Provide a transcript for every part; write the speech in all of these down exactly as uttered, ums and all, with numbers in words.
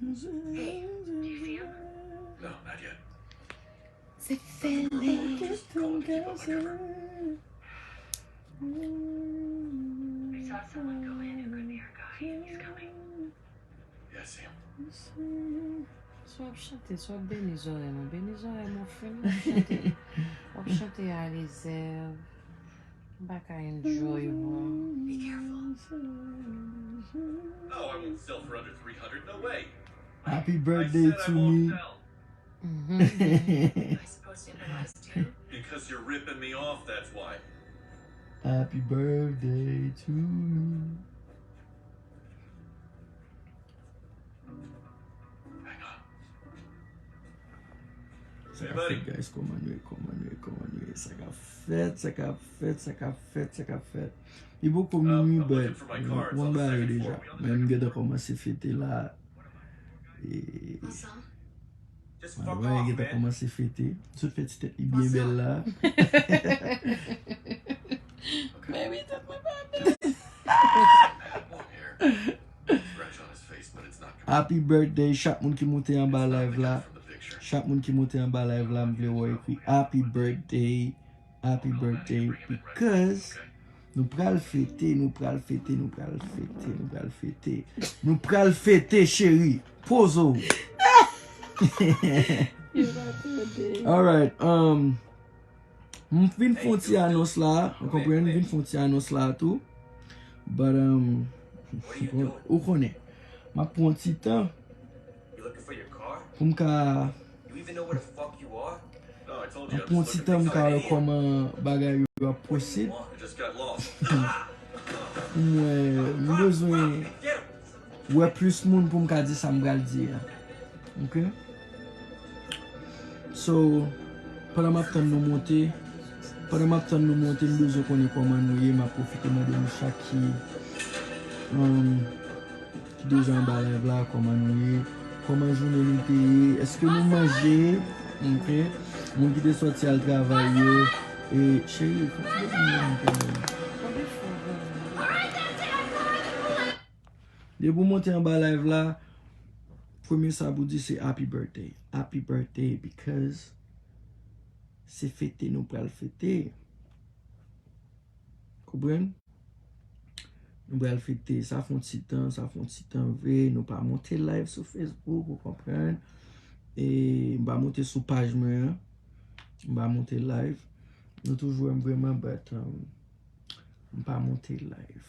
Hey, do you see him? No, not yet. C'est fini. Just call him and keep up my cover. I saw someone go in who could be our guide. He's coming. Yeah, I see him. Swa ap chante, swa ap beni zòrèy mwen. Beni zòrèy mwen, fini ap chante. W ap chante a rezèv. M pa ka enjoy mwen. Be careful. No, I won't sell for under three hundred. No way. Happy birthday I said to I won't me. Sell. Mhm. Am I supposed to improvise too? Because you're ripping me off, that's why. Happy birthday to me. Hang on. Sa Hey, k ap buddy. fèt, guys, kòman nou ye, kòman nou ye, kòman nou ye, sa k ap fèt, sa k ap fèt, sa k ap fèt, sa k ap fèt. Li poko Um, minui, I'm looking but for my cards mwen on the ba yo second deja. floor. We on the Men m gentan kòmanse fete la. E, Awesome. Just mwen fuck wè yo off, gentan man. Kòmanse fete. M sot fè ti tèt li byen bèl la. Baby, tèt mwen pa bèl. Had one hair. Scratch on his face, but it's not complete. Happy birthday, chak moun ki moute anba It's not live the la. guy from the picture. Chak moun ki moute anba live la, m vle wè w ekri happy birthday, happy birthday, because nou pral fete, nou pral fete, nou pral fete, nou pral fete. Nou pral fete, cheri. Pozo. Yo pa tande. Alright, um, m vin fè yon ti anons la, ou konprann, m vin fè yon ti anons la tou. But, um, ou konnen, m ap pran yon ti tan You looking for your car? pou m ka, You even know where the fuck you are? No, I told m you. ap I'm pran yon just ti looking tan, m for ka wè something. Kòman bagay yo ap posib. I just got lost. Mwen, m bezwen Get him! wè plis moun pou m ka di sa m pral di a. Ok? So, pandan m ap tann nou monte, pandan m ap tann nou monte, m bezwen konnen kòman nou ye, m ap pwofite mande nou chak ki, um, ki deja anba live la, kòman nou ye, kòman jounen nou te ye, èske nou manje, ok? Moun ki te sòti al travay yo, e, cheri, fè ti desann nan kanmenm. Depi w monte anba live la, premye sa pou di se happy birthday. Happy birthday because se fete nou pral fete. Konprann? Nou pral fete. Sa fè yon ti tan, sa fè yon ti tan vre. Nou pa monte live sou Facebook, ou konprann? E m pa monte sou paj mwen an. M pa monte live. Nou toujou wè m vreman, but, um, m pa monte live.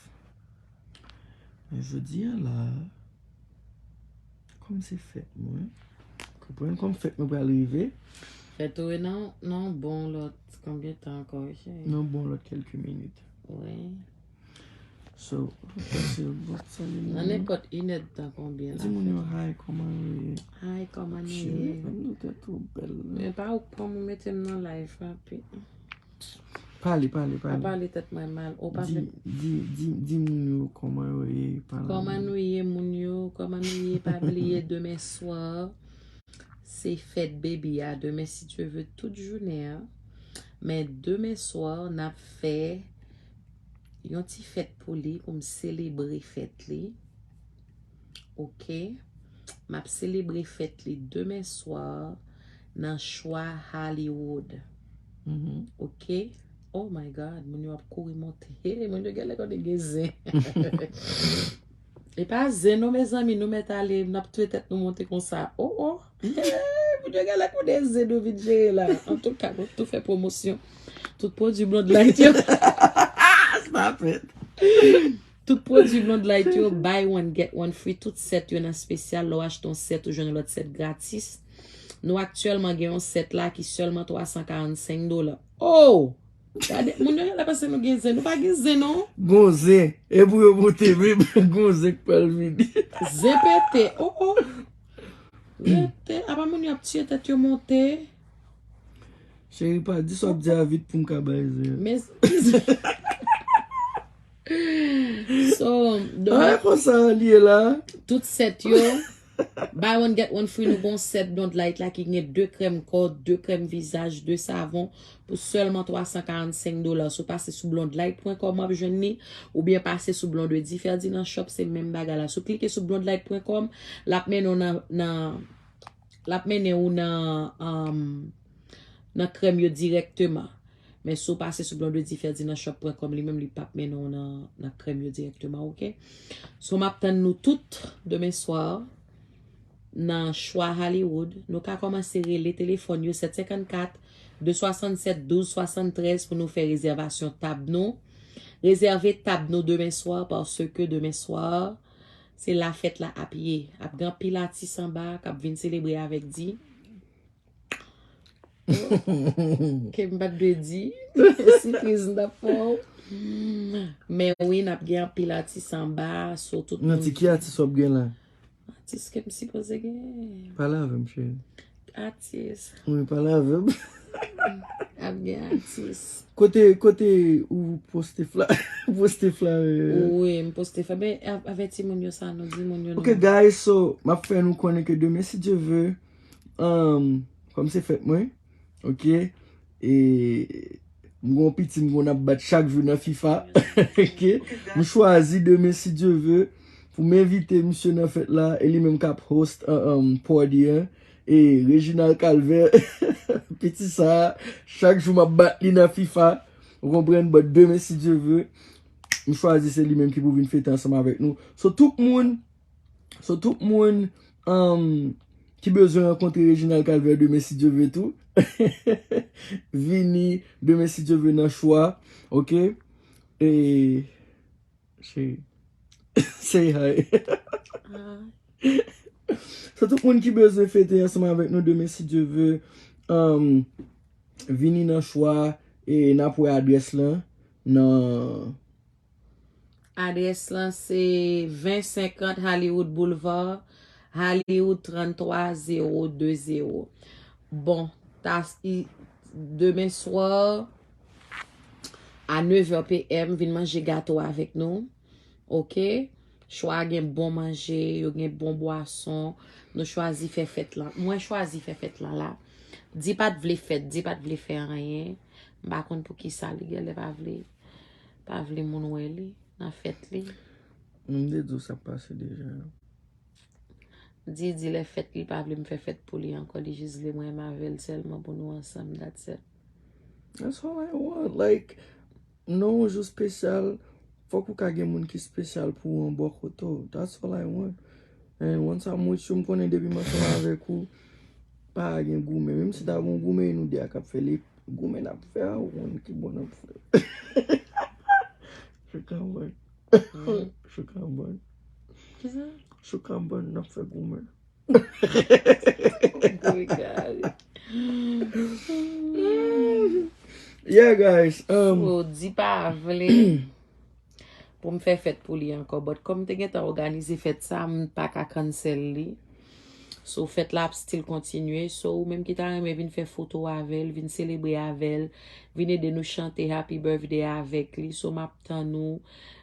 Men jodi a la, kòm se fèt mwen, konprann kòm fèt mwen pral rive. Fèt ou e nan, nan bon lòt, konbyen tan ankò, wi, cheri? Nan bon lòt kèlke minit. Wi. So, se bon, salye moun Nan yo. Nenpòt inèdtan, konbyen la Di moun yo fèt? Hi, kòman yo ye? Hi, kòman nou Cheri, ye? fè nou tèt ou bèl la. Men pa ou k pran m ou mete m nan live, papi. Pale, pale, Pa pale. Pale tèt mwen mal. Ou pa Di, vle. Di, di, di moun yo kòman yo ye. Pale. Kòman nou ye, moun yo? Kòman nou ye? Pa bliye, demen swa, se fèt baby a. Demen, si Dye vle, tout jounen an. Men demen swa, n ap fè yon ti fèt pou li, pou m selebre fèt li. Ok? M ap selebre fèt li demen swa nan Chwa Hollywood. Mhm. Ok? Oh my God, moun yo ap kouri monte. Hey, moun yo genlè konnen gen zen. E pa zen non, mezanmi, nou mèt ale, n ap touye tèt nou monte konsa. Oh, oh. Hey, moun yo genlè konnen zen nou vin jere la. Antouka, nou tou fè pwomosyon. Tout pwodui Blonde Light yo. Stop it. Tout pwodui Blonde Light yo, buy one, get one free. Tout sèt yo nan espesyal. Lè w achte yon sèt, ou jwenn yon lòt sèt gratis. Nou aktyèlman gen yon sèt la ki sèlman twa san karannsenk dola. Oh! Gade, moun yo genlè panse nou gen zen. Nou pa gen zen, non. Gon zen. E pou yo monte, men gon zen k pral vini. Zen pete. Oh, oh. Rete. Apa moun yo ap tiye tèt yo monte. Cheri, pa di sa w ap di a vit pou m ka bay zen. Men, so, Ah, e konsa li ye la. Tout sèt yo, Buy one get one free, nou gon sèt Blonde Light la ki gen de krèm kò, de krèm vizaj, de savon pou sèlman twa san karannsenk dola. Si w pase sou blondelight pwen kòm w ap jwenn li, oubyen pase sou Blondedy Ferdinand Shop, se menm bagay la. Si w klike sou blondelight pwen kòm, l ap mennen w nan, nan, l ap mennen w nan, um, nan krèm yo dirèkteman. Men si w pase sou blondedy ferdinand shop pwen kòm li menm, li p ap mennen w nan, nan krèm yo dirèkteman, oke? So, m ap tann nou tout demen swa nan Chwa Hollywood. Nou ka kòmanse rele telefòn yo sèt senkannkat, de swasannsèt, douz swasanntrèz pou nou fè rezèvasyon tab nou. Rezève tab nou demen swa, paske demen swa, se la fèt la ap ye. Ap gen anpil atis anba k ap vin selebre avèk Di. Ke m pa t dwe di. Sipriz m t ap fè w. Men wi, n ap gen anpil atis anba, so tout moun. Nan ti ki atis w ap gen la? Atis ke m sipoze gen. Pale avè m, cheri. Atis. Wi, pale avè m. Ap gen atis. Kote, kote ou poste fla, poste fla, euh? Wi, m poste fla. Men, a-, avèti moun yo sa, nou di moun yo. Ok, non. Guys, so, m ap fè nou konnen ke demen, si Dye ve, um, kòm se fèt mwen, ok, e m gon piti m konn ap bat chak jou nan fifa, ok, m chwazi demen, si Dye ve, pou m envite misye nan fèt la, e li menm k ap host, uh, um, party an, e Reginald Calvert, piti sa, chak jou m ap bat li nan fifa, ou konprann, but demen, si Dye ve, m chwazi se li menm ki pou vin fete ansanm avèk nou. So, tout moun, so, tout moun, um, ki bezwen rankontre Reginald Calvert demen, si Dye ve tou, vini demen, si Dye ve, nan Chwa, ok? E, cheri, say hi. Hi. So, tout moun ki bezwen fete ansanm avèk nou demen, si Dye ve, um, vini nan Chwa, e n ap wè adrès lan nan Adrès lan se ven senkant Hollywood Boulevard, Hollywood trannntwa zewo de zewo. Bon, ta, i, demen swa a nèv è p m, vin manje gato avèk nou. Ok? Chwa gen bon manje, yo gen bon bwason. Nou chwazi fè fèt lan. Mwen chwazi fè fèt lan la. Di pa t vle fèt, Di pa t vle fè anyen. M pa konn poukisa li genlè pa vle, pa vle moun wè li nan fèt li. M te di w sa k pase deja. Di, di lè fèt li pa vle m fè fèt pou li ankò, li jis vle mwen m avè l sèlman pou nou ansanm, that's it. That's all I want. Like, nan yon jou espesyal, fòk ou ka gen moun ki espesyal pou ou an bò kote w. That's all I want. And once I'm with you, m konnen depi m ansanm avèk ou, pa gen goumen. Menm si ta gen yon goumen, e nou de a k ap fè li, goumen n ap fè a, ou konn ki bò n ap fè. Chokabòn. Chokabòn. Kisa? Chokabòn, n ap fè goumen. Gwe gari. Yeah, guys. Um, Flo di pa vle pou m fè fèt pou li ankò. But kòm m te gentan òganize fèt sa, m pa ka cancel li. So, fèt la ap still kontinye. So, ou menm ki ta renmen vin fè foto avè l, vin selebre avè l, vin ede nou chante Happy Birthday avèk li. So, m ap tann ou.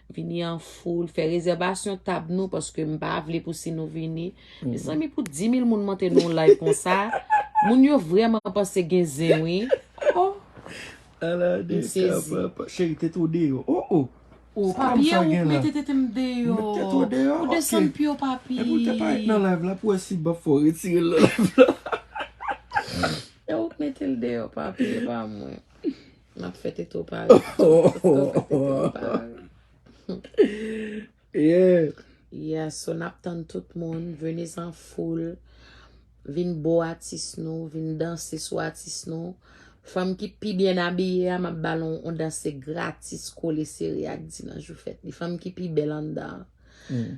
Vini an foul, fè rezèvasyon tab nou, paske m pa vle pou si nou vini. Mezanmi, pou dis mil moun monte nan yon live konsa, moun yo vrèman panse gen zen, wi. Oh. Ala de kaba, cheri, tete w deyò. Oh, oh. Oh, papi, ou mete tete m deyò. Ou desann pye w, papi. Epi w te parèt nan live la pou wè si m ap fè w retire l nan live la. E ou k mete l deyò, papi, e pa mwen. M ap fè tete w pare. M ap fè tete w pare. Yeah. Yeah, so n ap tann tout moun. Venez en foule. Vin bo atis nou, vin danse sou atis nou. Fanm ki pi byen abiye a, m ap ba l on, on danse gratis, kole sere ak Di nan jou fèt li. Fanm ki pi bèl anndan an.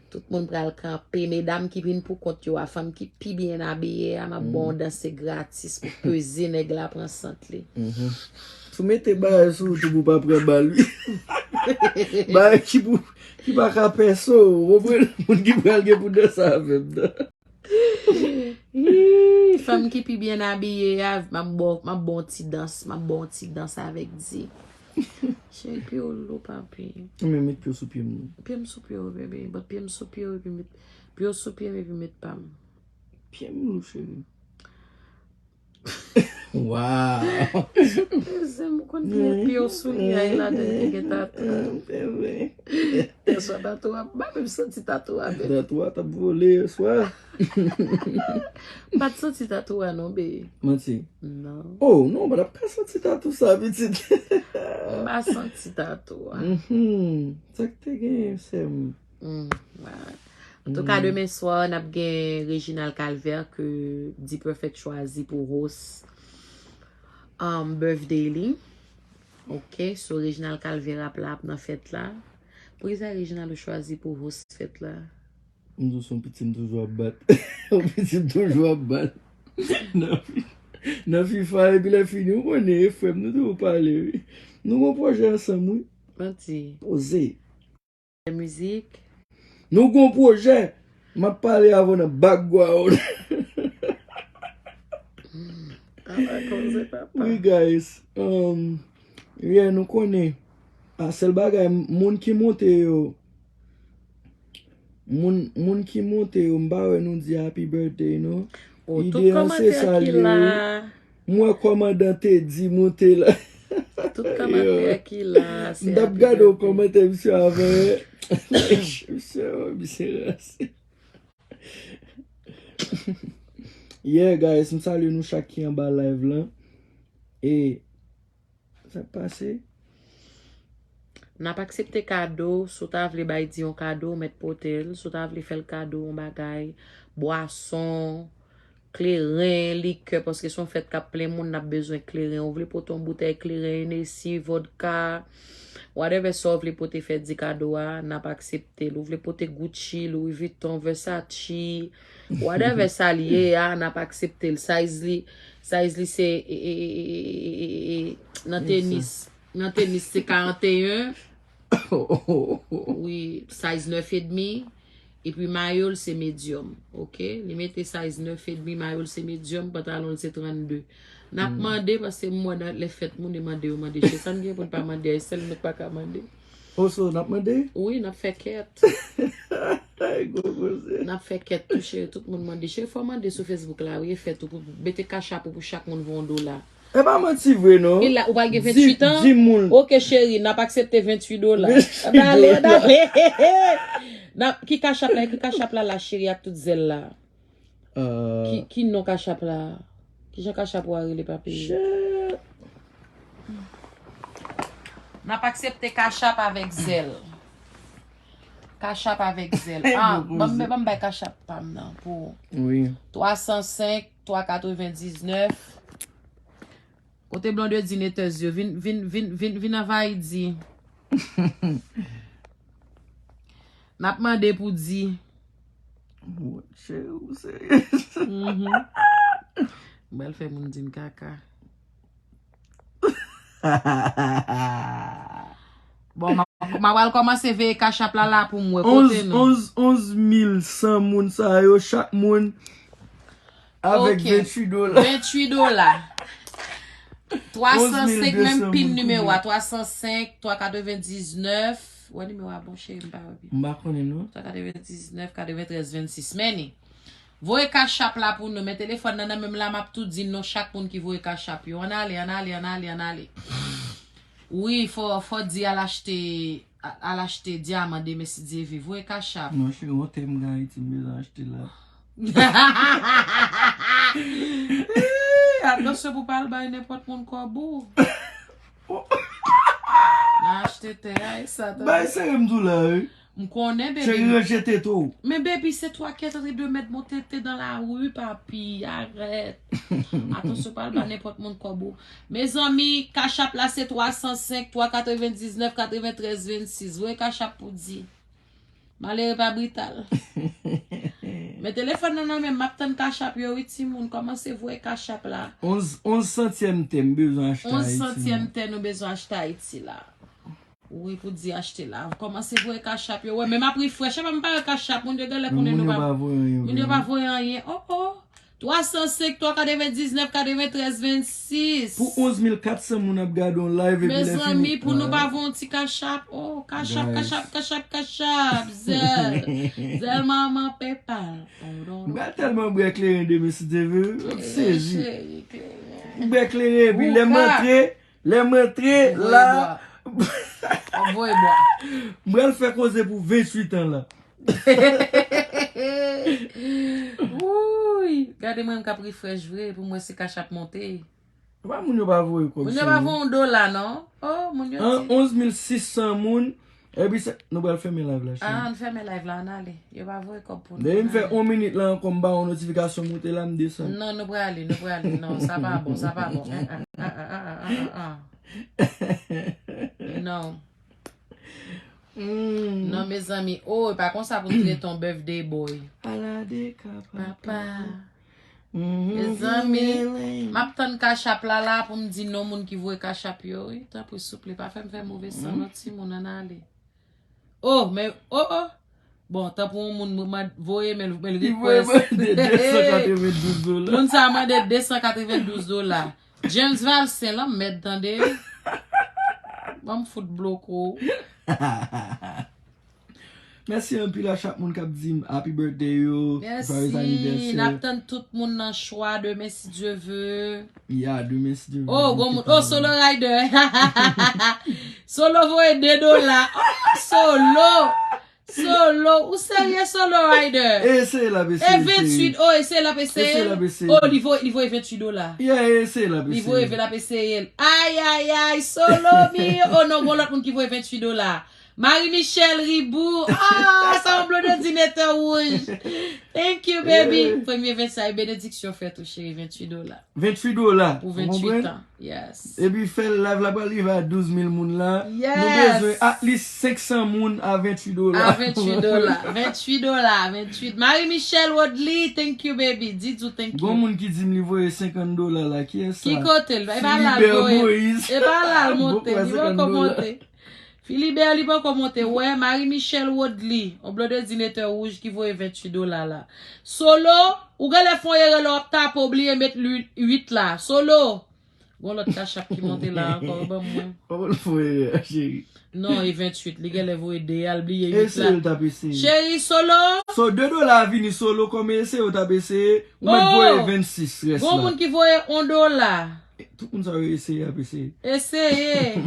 Tout moun pral kanpe. Medam ki vin pou kont yo a, fanm ki pi byen abiye a, m ap ba w on danse gratis pou peze nèg la pran sant li. Si w mete bagay sou ou tou pou pa pran bal, wi. Bagay ki pou, ki pa ka pèse w, ou konprann? Moun ki pral gen pou danse avè m nan. Ih, fanm ki pi byen abiye a, m ap ba w, m ap ba w ti dans, m ap ba w ti dans avèk Di. Cheri, pye w lou, papi. Men met pye w sou pye m non. Pye m sou pye w, bebe. But pye m sou pye w, epi met, pye w sou pye m, epi met pa m. Pye m lou, cheri. Wow. Zen m konn pye w sou li a, e ladan l te gen tatou. Se vre. Yèswa tatou a, m pa menm santi tatou a menm. Tatou a t ap vole yèswa. M pa t santi tatou a non, be. Manti. Non. Oh, non, m pa t ap ka santi tatou sa, pitit. M pa santi tatou a. Mhm. Sa k te gen, sè m? Mm, alright. Antouka, demen swa, n ap gen Reginald Calvert ke D-Perfect chwazi pou host, um, birthday li. Ok, so Reginald Calvert ap la, ap nan fèt la. Poukisa Reginald ou chwazi pou host fèt la? M di w se yon pitit m toujou ap bat. Yon pitit m toujou ap bat. Nan fi-, nan FIFA, epi lè fini, ou konnen, e frè m, nou toujou pale, wi. Nou gon pwojè ansanm, wi. Manti. Poze. Mizik. Nou gon pwojè. M ap pale avè w nan background. Ala koze, papa. Wi, guys. Um, yeah, nou konnen. A, sèl bagay, moun ki monte yo, moun, moun ki monte yo, m pa wè nou di happy birthday, non. Oh, tout kòmantè ki la. M wè kòmandan te di monte la. Tout kòmantè ki la, se happy birthday. M t ap gade yon kòmantè misye avè. Misye, misye ranse. Yeah, guys, m salye nou chak ki anba live lan. E sa k pase? N ap aksepte kado, si w ta vle bay di yon kado, w mèt pote l. Si w ta vle fè l kado, yon bagay, bwason, kleren, likè, paske se yon fèt k ap plen moun, n ap bezwen kleren. Ou vle pote yon boutèy kleren, Hennessy, vodka, whatever sa w vle pote fè di kado a, n ap aksepte l. Ou vle pote Gucci, Louis Vuitton, Versace, whatever sa l ye a, n ap aksepte l. Size li, size li se, e, e, nan tenis. Nan tenis se karanteyen. Wi, size nèf edmi. Epi mayo l se medium. Ok? Li mete size nèf edmi, mayo l se medium, pantalon l se trannde. N ap mande, paske m wè nan lè fèt moun e mande yo mande. Cheri, sa n gen pou n pa mande a, e sèl nou k pa ka mande. Oh, so, n ap mande? Wi, n ap fè kèt. Ay, gwo koze. N ap fè kèt tou, cheri, tout moun mande. Cheri, fò mande sou Facebook la, wi, e fè tou pou mete cash app ou pou chak moun voye yon dola. E pa manti vre, non. E la, ou pral gen venntuit an? Di moun. Ok, cheri, n ap aksepte venntuit dola. Venntuit dola. Ann ale, ann ale. N ap, ki cash app la, ki cash app la, la, cheri, ak tout zèl la? Euh. Ki, ki non cash app la? Kijan cash app ou a rele, papi? Shit. N ap aksepte cash app avèk zèl. Cash app avèk zèl. Ah, bon, ban m, ban m bay cash app pa m nan pou ou. Wi. Twa san senk, twa katrevendiznèf. Kote Blondedy netèz yo? Vin, vin, vin, vin, vin anvayi di. N ap mande pou di. Bon, cheri, ou serye? Mhm. M pral fè moun di m kaka. Bon, m a, m a pral kòmanse veye cash app la la pou m wè kote nou. Onz, onz, onz mil san moun sa yo, chak moun avèk venntuit dola. Ok. Venntuit dola. Twa san senk, menm pin nimewo a, twa san senk, twa katrevendiznèf. Wè nimewo a bon, cheri, m pa wè byen. M pa konnen, non. Twa katrevendiznèf, katreventrèz, vennsis. Men ni. Voye cash app la pou nou. Men telefòn nan nan men m la, m ap tou di non chak moun ki voye cash app yo. Ann ale, ann ale, ann ale, ann ale. Wi, fò, fò di al achte, a-, al achte dyaman demen si Dye vle. Voye cash app. Non, cheri, yon tè m gen Ayiti, m bezwen achte la. Atansyon pou pa al bay nenpòt moun kòb ou. Nan achte tè a, e sa, tande. Bay sere m tou la, wi. M konnen, baby. Cheri, rejete tou. Men, baby, c'est toi qui es en train de mettre mon tété dans la rue, papi. Arrête. Atansyon, pa al ba nenpòt moun kòb ou. Mezanmi, cash app la, se twa san senk, twa katrevendiznèf, katreventrèz, vennsis. Voye cash app pou di. Malere pa brital. Men telefòn nan nan men m, m ap tann cash app yo, wi, timoun. Kòmanse voye cash app la. Onz, onz santyèm tè m bezwen achte Ayiti. Onz santyèm tè nou bezwen achte Ayiti la. Wi, pou di achte la. Kòmanse voye cash app yo. Wè, men m ap refresh. Epa m pa wè cash app. Moun yo genlè konnen nou pa. Moun yo pa voye anyen. Moun yo pa voye anyen. Oh, oh. Twa san senk, twa katrevendiznèf, katreventrèz, vennsis. Pou onz mil kat san moun ap gade yon live epi lè fini. Mezanmi, pou nou pa voye yon ti kachap. Oh, kachap, kachap, kachap, kachap. Zèl. Zèl manman pepa. M pral tèlman bwè kleren demen si Dye vle. M ap sezi. M bwè kleren epi lè m antre, lè m antre la. M pral fè koze pou venntuit an la. Wouy! Gade mwen m k ap refresh vre pou m wè si kachap monte. Epa moun yo pa voye kòb. Moun yo pa voye yon dola non. Oh, moun yo di. An onz mil sis san moun. Epi se, nou pral fèmen live la, cheri. Ah, nou fèmen live la, ann ale. Yo pa voye kòb pou nou. Depi m fè yon minit la ankò, m ba yon notifikasyon moute la, m desann. Non, nou prale, nou prale. Non, sa pa bon, sa pa bon. Non. Non, mezanmi. Oh, e pa konsa pou n trete yon birthday boy. Ala de ka papa. Mezanmi, m ap tann kachap la la pou m di non moun ki voye kachap yo, wi. Tanpri, souple, pa fè m fè move san non, timoun, ann ale. Oh, men, oh, oh. Bon, tanpri yon moun voye, men l request. Moun sa mande desan katrevendouz dola. James Valcin, lanmèd, tande. Ban m fout bloke w. Mèsi anpil a chak moun k ap di m happy birthday yo, joyeux anniversaire. Mèsi, n ap tann tout moun nan chwa demen si Dye vle. Ya, demen si Dye vle. Oh, gon moun, oh, Solo Rider. Solo voye de dola. Oh, Solo. Solo, ou serye Solo Rider? Eseye l ap eseye. E venntuit, oh, eseye l ap eseye. Eseye l ap eseye. Oh, li voye, li voye venntuit dola. Yeah, eseye l ap eseye. Li voye, l ap eseye l. Ay, ay, ay, Solo mi. Oh non, gon lòt moun ki voye venntuit dola. Marie Michelle Ribou. Ah, sa yon blondedine tè wouj. Thank you, baby. Premye venntuit, benediksyon fèt ou, cheri, venntuit dola. Venntuit dola. Pou venntuit an. Yes. Epi fè live la pral rive a douz mil moun la. Yes. Nou bezwen at least senk san moun a venntuit dola. A venntuit dola. Venntuit dola. Venntuit. Marie Michelle Rodly, thank you, baby. Didou, thank you. Gon moun ki di m li voye senkant dola la. Kiyès sa? Ki kote l? E pa la l voye. E pa la l monte. Li poko monte. Philibert li poko monte. Wè, Marie Michelle Rodly, yon blondedine tè wouj ki voye venntuit dola la. Solo, ou genlè fè yon erè lè w ap tape, w bliye met uit la. Solo, gon lòt kachap ki monte la ankò, ban m wè. Kòman l fè yon erè, cheri? Non, e venntuit, li genlè voye de a, l bliye uit la. Eseye l t ap eseye. Cheri, Solo. So, de dola a vini Solo kòm eseye, w t ap eseye, ou mèt voye vennsis rès la. Gon moun ki voye yon dola. Tout moun sa yo eseye ap eseye. Eseye.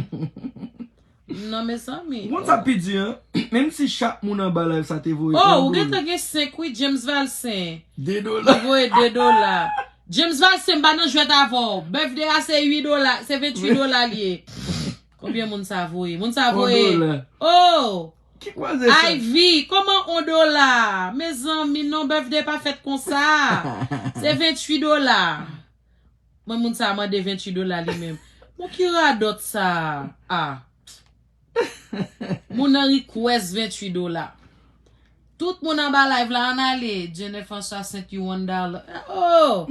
Non, mezanmi. Ou konn sa k pi di, an? Menm si chak moun anba live sa te voye yon dola. Oh, ou gentan gen senk, wi, James Valcin. De dola. Li voye de dola. James Valcin, m pa nan jwèt avè w. Birthday a se uit dola, se venntuit dola l ye. Konbyen moun sa voye? Moun sa voye. Yon dola. Oh! Ki kwaze sa? Ivy, kòman yon dola? Mezanmi, non, birthday pa fèt konsa. Se venntuit dola. Mwen, moun sa a mande venntuit dola li menm. Bon, ki radòt sa a? Ah. Moun nan request venntuit dola. Tout moun anba live la, ann ale. Jenner François sent you one dollar. Oh!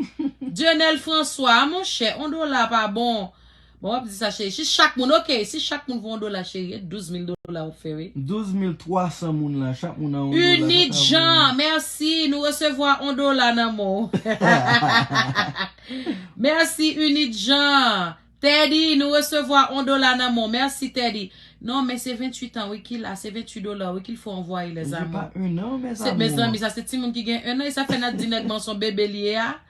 Jenner François, monchè, yon dola pa bon. Bon, w ap di sa, cheri. Si chak moun, ok, si chak moun voye yon dola, cheri, e douz mil dola w ap fè, wi. Douz mil twa san moun la, chak moun a yon dola. Unit Jean, mèsi, nou resevwa yon dola nan men w. Mèsi, Unit Jean. Teddy, nou resevwa yon dola nan men w. Mèsi, Teddy. Non, men se venntuit an, wi, ki la. Se venntuit dola, wi, ki l fò anvwaye, lèzami. Mezanmi, sa se timoun ki gen en an, e sa fè n ap di nèg lan se yon bebe li ye a.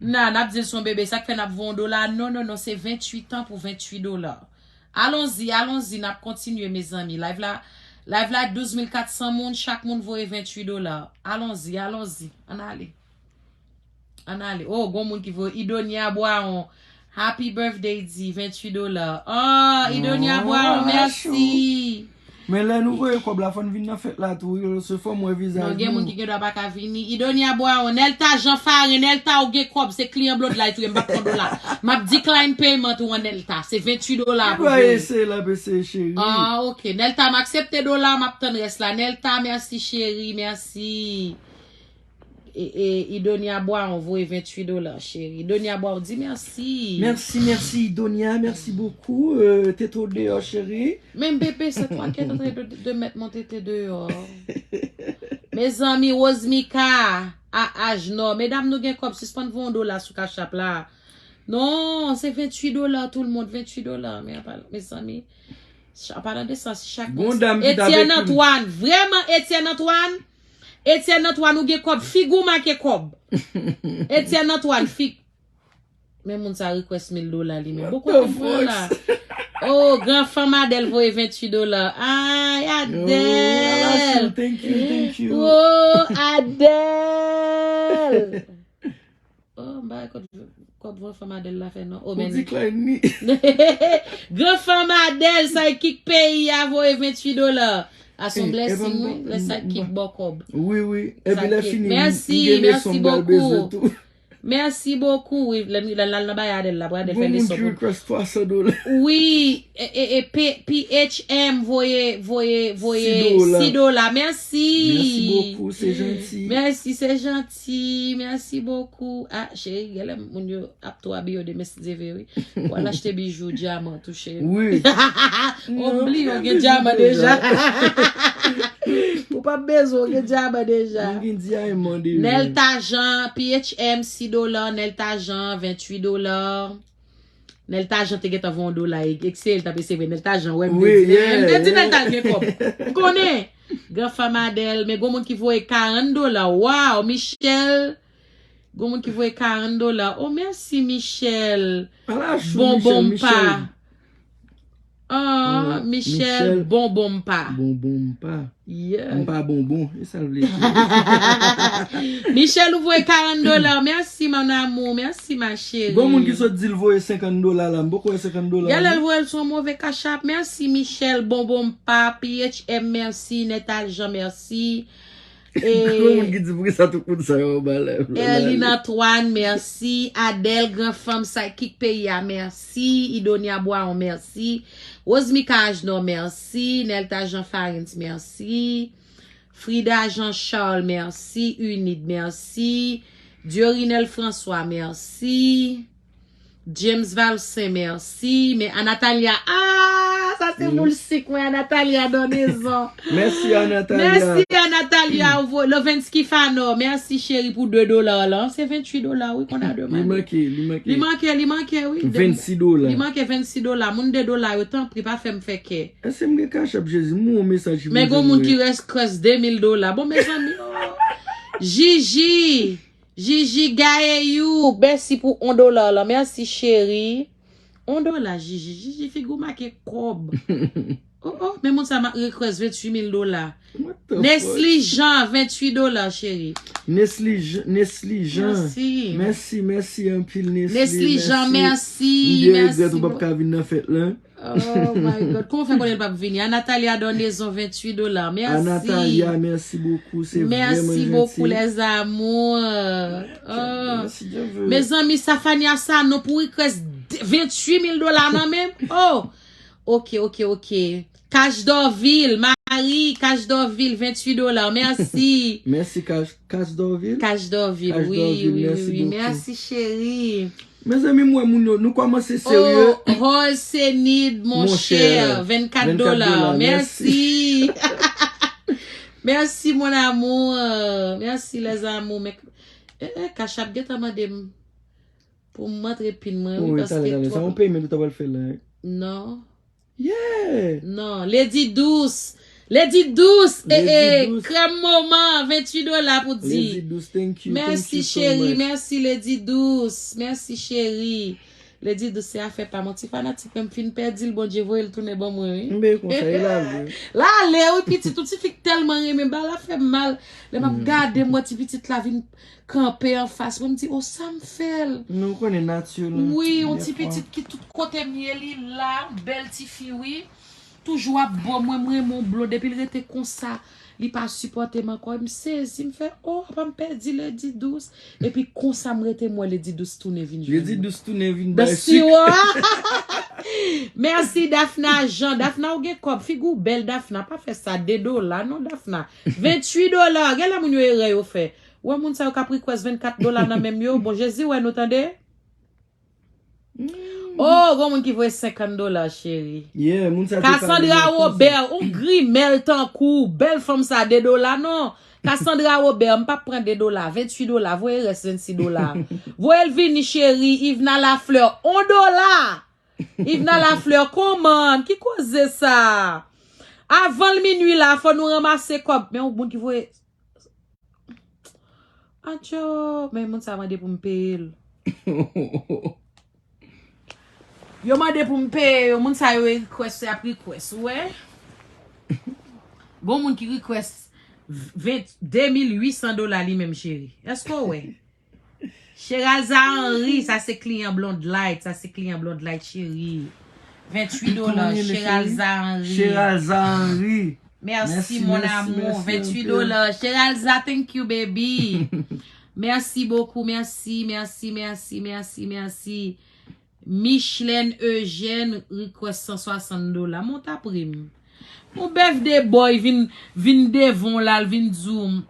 Nan, n ap di l se yon bebe, sa k fè n ap voye yon dola. Non, non, non, se venntuit an pou venntuit dola. Alonzi, alonzi, n ap kontinye, mezanmi. Live la, live la, douz mil kat san moun, chak moun voye venntuit dola. Alonzi, alonzi, ann ale. Ann ale. Oh, gon moun ki voye Idonia Bwawon. Happy birthday, di venntuit dola. Oh, Idonia Bwawon, mèsi. Men lè nou voye kòb la, fò n vin nan fèt la tou, wi, se fò m wè vizaj nou. Non, gen moun ki gen dwa pa ka vini. Idonia Bwawon, Nelta Jean Farin, Nelta ou gen kòb, se kliyan Bloodlight ou ye, m p ap pran dola. M ap decline payment ou an Nelta, se venntuit dola pou voye. Li dwa eseye l ap eseye, cheri. Ah, ok. Nelta, m aksepte dola, m ap tann rès la. Nelta, mèsi, cheri, mèsi. E, e, Idonia Bwa, ou voye venntuit dola, cheri. Idonia Bwa, ou di mèsi. Merci, merci, Idonia. Merci beaucoup. Euh, tete w deyò, cheri. Men bebe, se twa ki antre de, de mèt mon tete deyò. Mezanmi, Rosemika, A Ajnò. Medam, nou gen kòb, sispann voye yon dola sou Cash App la. Non, se venntuit dola, tout le monde, venntuit dola. Men apa, mezanmi, an palan de sa, si chak moun. Gon dam ki t ap Etienne ekri. Antoine, vrèman, Etienne Antoine, Etienne Antoine, ou gen kòb, figi w make kòb. Etienne Antoine, fig. Men moun sa request mil dola li menm. Bon, kote m pran la? Oh, gran fanm Adèl voye venntuit dola. Ay, Adèl. Oh, thank you, thank you. Oh, Adèl. Oh, m pa kòb, kòb gran fanm Adèl la fè non. Oh, men. Ou di Klein ni. Gran fanm Adèl, sa e kik peyi a voye venntuit dola. A son blessing, wi. Lè sa e kik bò kòb. Wi, wi. Epi lè fini, m gen leson m pral bezwen tou. Merci beaucoup. Wi, lè l al nan bay Adèl la, pou Adèl fè leson pou l. Wi, e, e, e, P-, P H M voye, voye, voye sis dola. Merci. Merci beaucoup, c'est gentil. Merci, c'est gentil. Merci beaucoup. Ah, cheri, genlè moun yo ap tou abiye yo de Miss Zeve, wi. Ou al achte bijou, dyaman, tou, cheri. Wi. Ou bliye, ou gen dyaman deja. Ou pa bezwen, ou gen dyaman deja. Mwen gen dyaman deja. Nelta Jean, P H M, sis dola, Nelta Jean, venntuit dola. Nelta Jean te gentan voye yon dola, e, e se l t ap eseye, Nelta Jean, wè, m te di, m te di Nelta gen kòb. M konnen. Gran fanm Adèl, men gon moun ki voye karant dola. Wow, Michel. Gon moun ki voye karant dola. Oh, mèsi, Michel. Bonbon m pa. Ah, Michel, bonbon m pa. Bonbon m pa. Yeah. M pa bonbon. E sa l vle di. Michel, ou voye karant dola. Mèsi, mon amour. Mèsi, ma chérie. Gon moun ki sot di l voye senkant dola la. M poko wè senkant dola. Genlè l voye l sou yon move Cash App. Mèsi, Michel, bonbon m pa. P H M, mèsi. Netal Jean, mèsi. Gon moun ki di, "Poukisa tout moun sa yo anba live la?" Erline Antoine, mèsi. Adèle, gran fanm, sidekick peyi a, mèsi. Idonia Boiron, mèsi. Rosemika Agenor, mèsi. Nelta Jean Farins, mèsi. Frida Jean Charles, mèsi. Unid, mèsi. Diorinel François, mèsi. James Valcin, mèsi. Men Anatalia, ah, sa se boul sik mwen, Anatalia Donezon. Mèsi, Anatalia. Mèsi, Anatalia. Lovensky Fanor, mèsi, cheri, pou de dola la. Se venntuit dola, wi, konn a demann. Li manke, li manke. Li manke, li manke, wi. Vennsis dola. Li manke vennsis dola. Moun de dola yo, tanpri, pa fè m fè kè. Èske m gen Cash App, Jezi? M wè yon mesaj ki. Men gon moun ki request de mil dola. Bon, mezanmi, oh. Jiji. Jiji Gaeyou, mèsi pou yon dola la. Mèsi, cheri. Yon dola, Jiji. Jiji, figi w make kòb. Oh, oh, men moun sa request venntuit mil dola. Nesly Jean, venntuit dola, cheri. Nesly Jean, Nesly Jean. Mèsi. Mèsi, mèsi anpil, Nesly. Nesly Jean, mèsi. M byen regrèt ou p ap ka vin nan fèt lan. Oh my God. Kòman w fè konnen l p ap vini? Anatalia Donezon, venntuit dola. Mèsi. Anatalia, mèsi bokou. Se vrèman janti. Mèsi bokou, les amours. Oh. Mèsi, Dieu veut. Mezanmi, Safania Sanon pou request venntuit mil dola nan men m. Oh. Ok, ok, ok. Cash Dorville, Marie, Cash Dorville, venntuit dola. Mèsi. Mèsi, Cash, Cash Dorville. Cash Dorville, wi, wi, wi. Mèsi, cheri. Mezanmi, m wè moun yo, nou kòmanse serye. Oh, Jorge Senid, mon cher, vennkat dola. Mèsi. Mèsi, mon amour. Mèsi, les amours. Men, eh, eh, Cash App gentan mande m pou m antre pin mwen, wi, paske twòp. Wi, talè, talè. Sa yon payment ou ta pral fè la, hein? Non. Yeah! Non, Lady Douce. Lady Douce, eh, eh, Crème Moment, venntuit dola pou di. Lady Douce, thank you, thank you so much. Mèsi, cheri, mèsi, Lady Douce. Mèsi, cheri. Lady Douce, se afè pa m. Yon ti fanatik mwen, m fin pèdi l, Bondye voye l tounen ban mwen, wi. M byen konsa, e l ale. L ale, wi, pitit, yon ti fi k tèlman renmen, bagay la fè m mal. Lè m ap gade, m wè ti pitit la vin kanpe anfas mwen, m di, "Oh, sa m fè l?" Men w konnen nati yo la. Wi, yon ti pitit ki tout kote m ye, li la, yon bèl ti fi, wi. Toujou ap bo mwen, m renmen w blo, depi l rete konsa, li pa sipòte m ankò. M sezi, m fè, "Oh, apa m pèdi Lady Douce?" Epi konsa m rete, m wè Lady Douce tounen vin jwenn mwen. Lady Douce tounen vin bay sik. Mèsi, Dafna Jean. Dafna, ou gen kòb, figi w bèl, Dafna. Pa fè sa, de dola, non, Dafna. Venntuit dola, genlè moun yo erè yo fè. Ou wè moun sa yo k ap request vennkat dola nan men m yo. Bon, Jezi wè nou, tande. Oh, gon moun ki voye senkant dola, cheri. Yeah, moun sa te pale nan konsa. Cassandra Robert, ou grimèl tankou, bèl fanm sa, de dola, non. Cassandra Robert, m p ap pran de dola, venntuit dola, voye rès vennsis dola. Voye l vini, cheri, Yvna Lafleur, on dola. Yvna Lafleur, kòman? Ki koze sa? Avan l minui la, fò nou ranmase kòb. Men yon moun ki voye Atyo, men moun sa mande pou m peye l. Yo mande pou m peye yo, moun sa yo e request, y ap request, ou wè? Gon moun ki request ven, de mil uit san dola li menm, cheri. Èske w wè? Cheralza Henry, sa se kliyan Blonde Light, sa se kliyan Blonde Light, cheri. Venntuit dola, Cheralza Henry. Cheralza Henry. Merci, mon amour. Venntuit dola. Cheralza, thank you, baby. Merci beaucoup, merci, merci, merci, merci, merci. Micheline Eugène, request san swasant dola. Monta pri m. Yon bèf de boy vin, vin devan w la, l vin di w.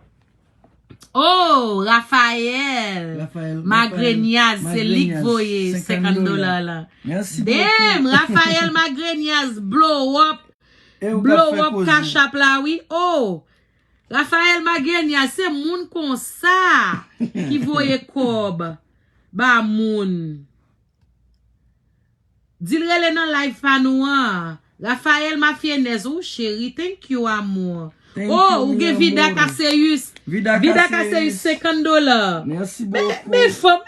Oh, Raphaël Magrenyaz, se li k voye senkant dola la. Damn, Raphaël Magrenyaz, blow up. Blow up Cash App la, wi. Oh, Raphaël Magrenyaz, se moun konsa ki voye kòb ba moun. Di l rele nan live pa nou an. Raphaël Mafienez, ou cheri, thank you, amour. Oh, ou gen Vida Caseus. Vida Caseus, senkant dola. Merci beaucoup. Men fanm,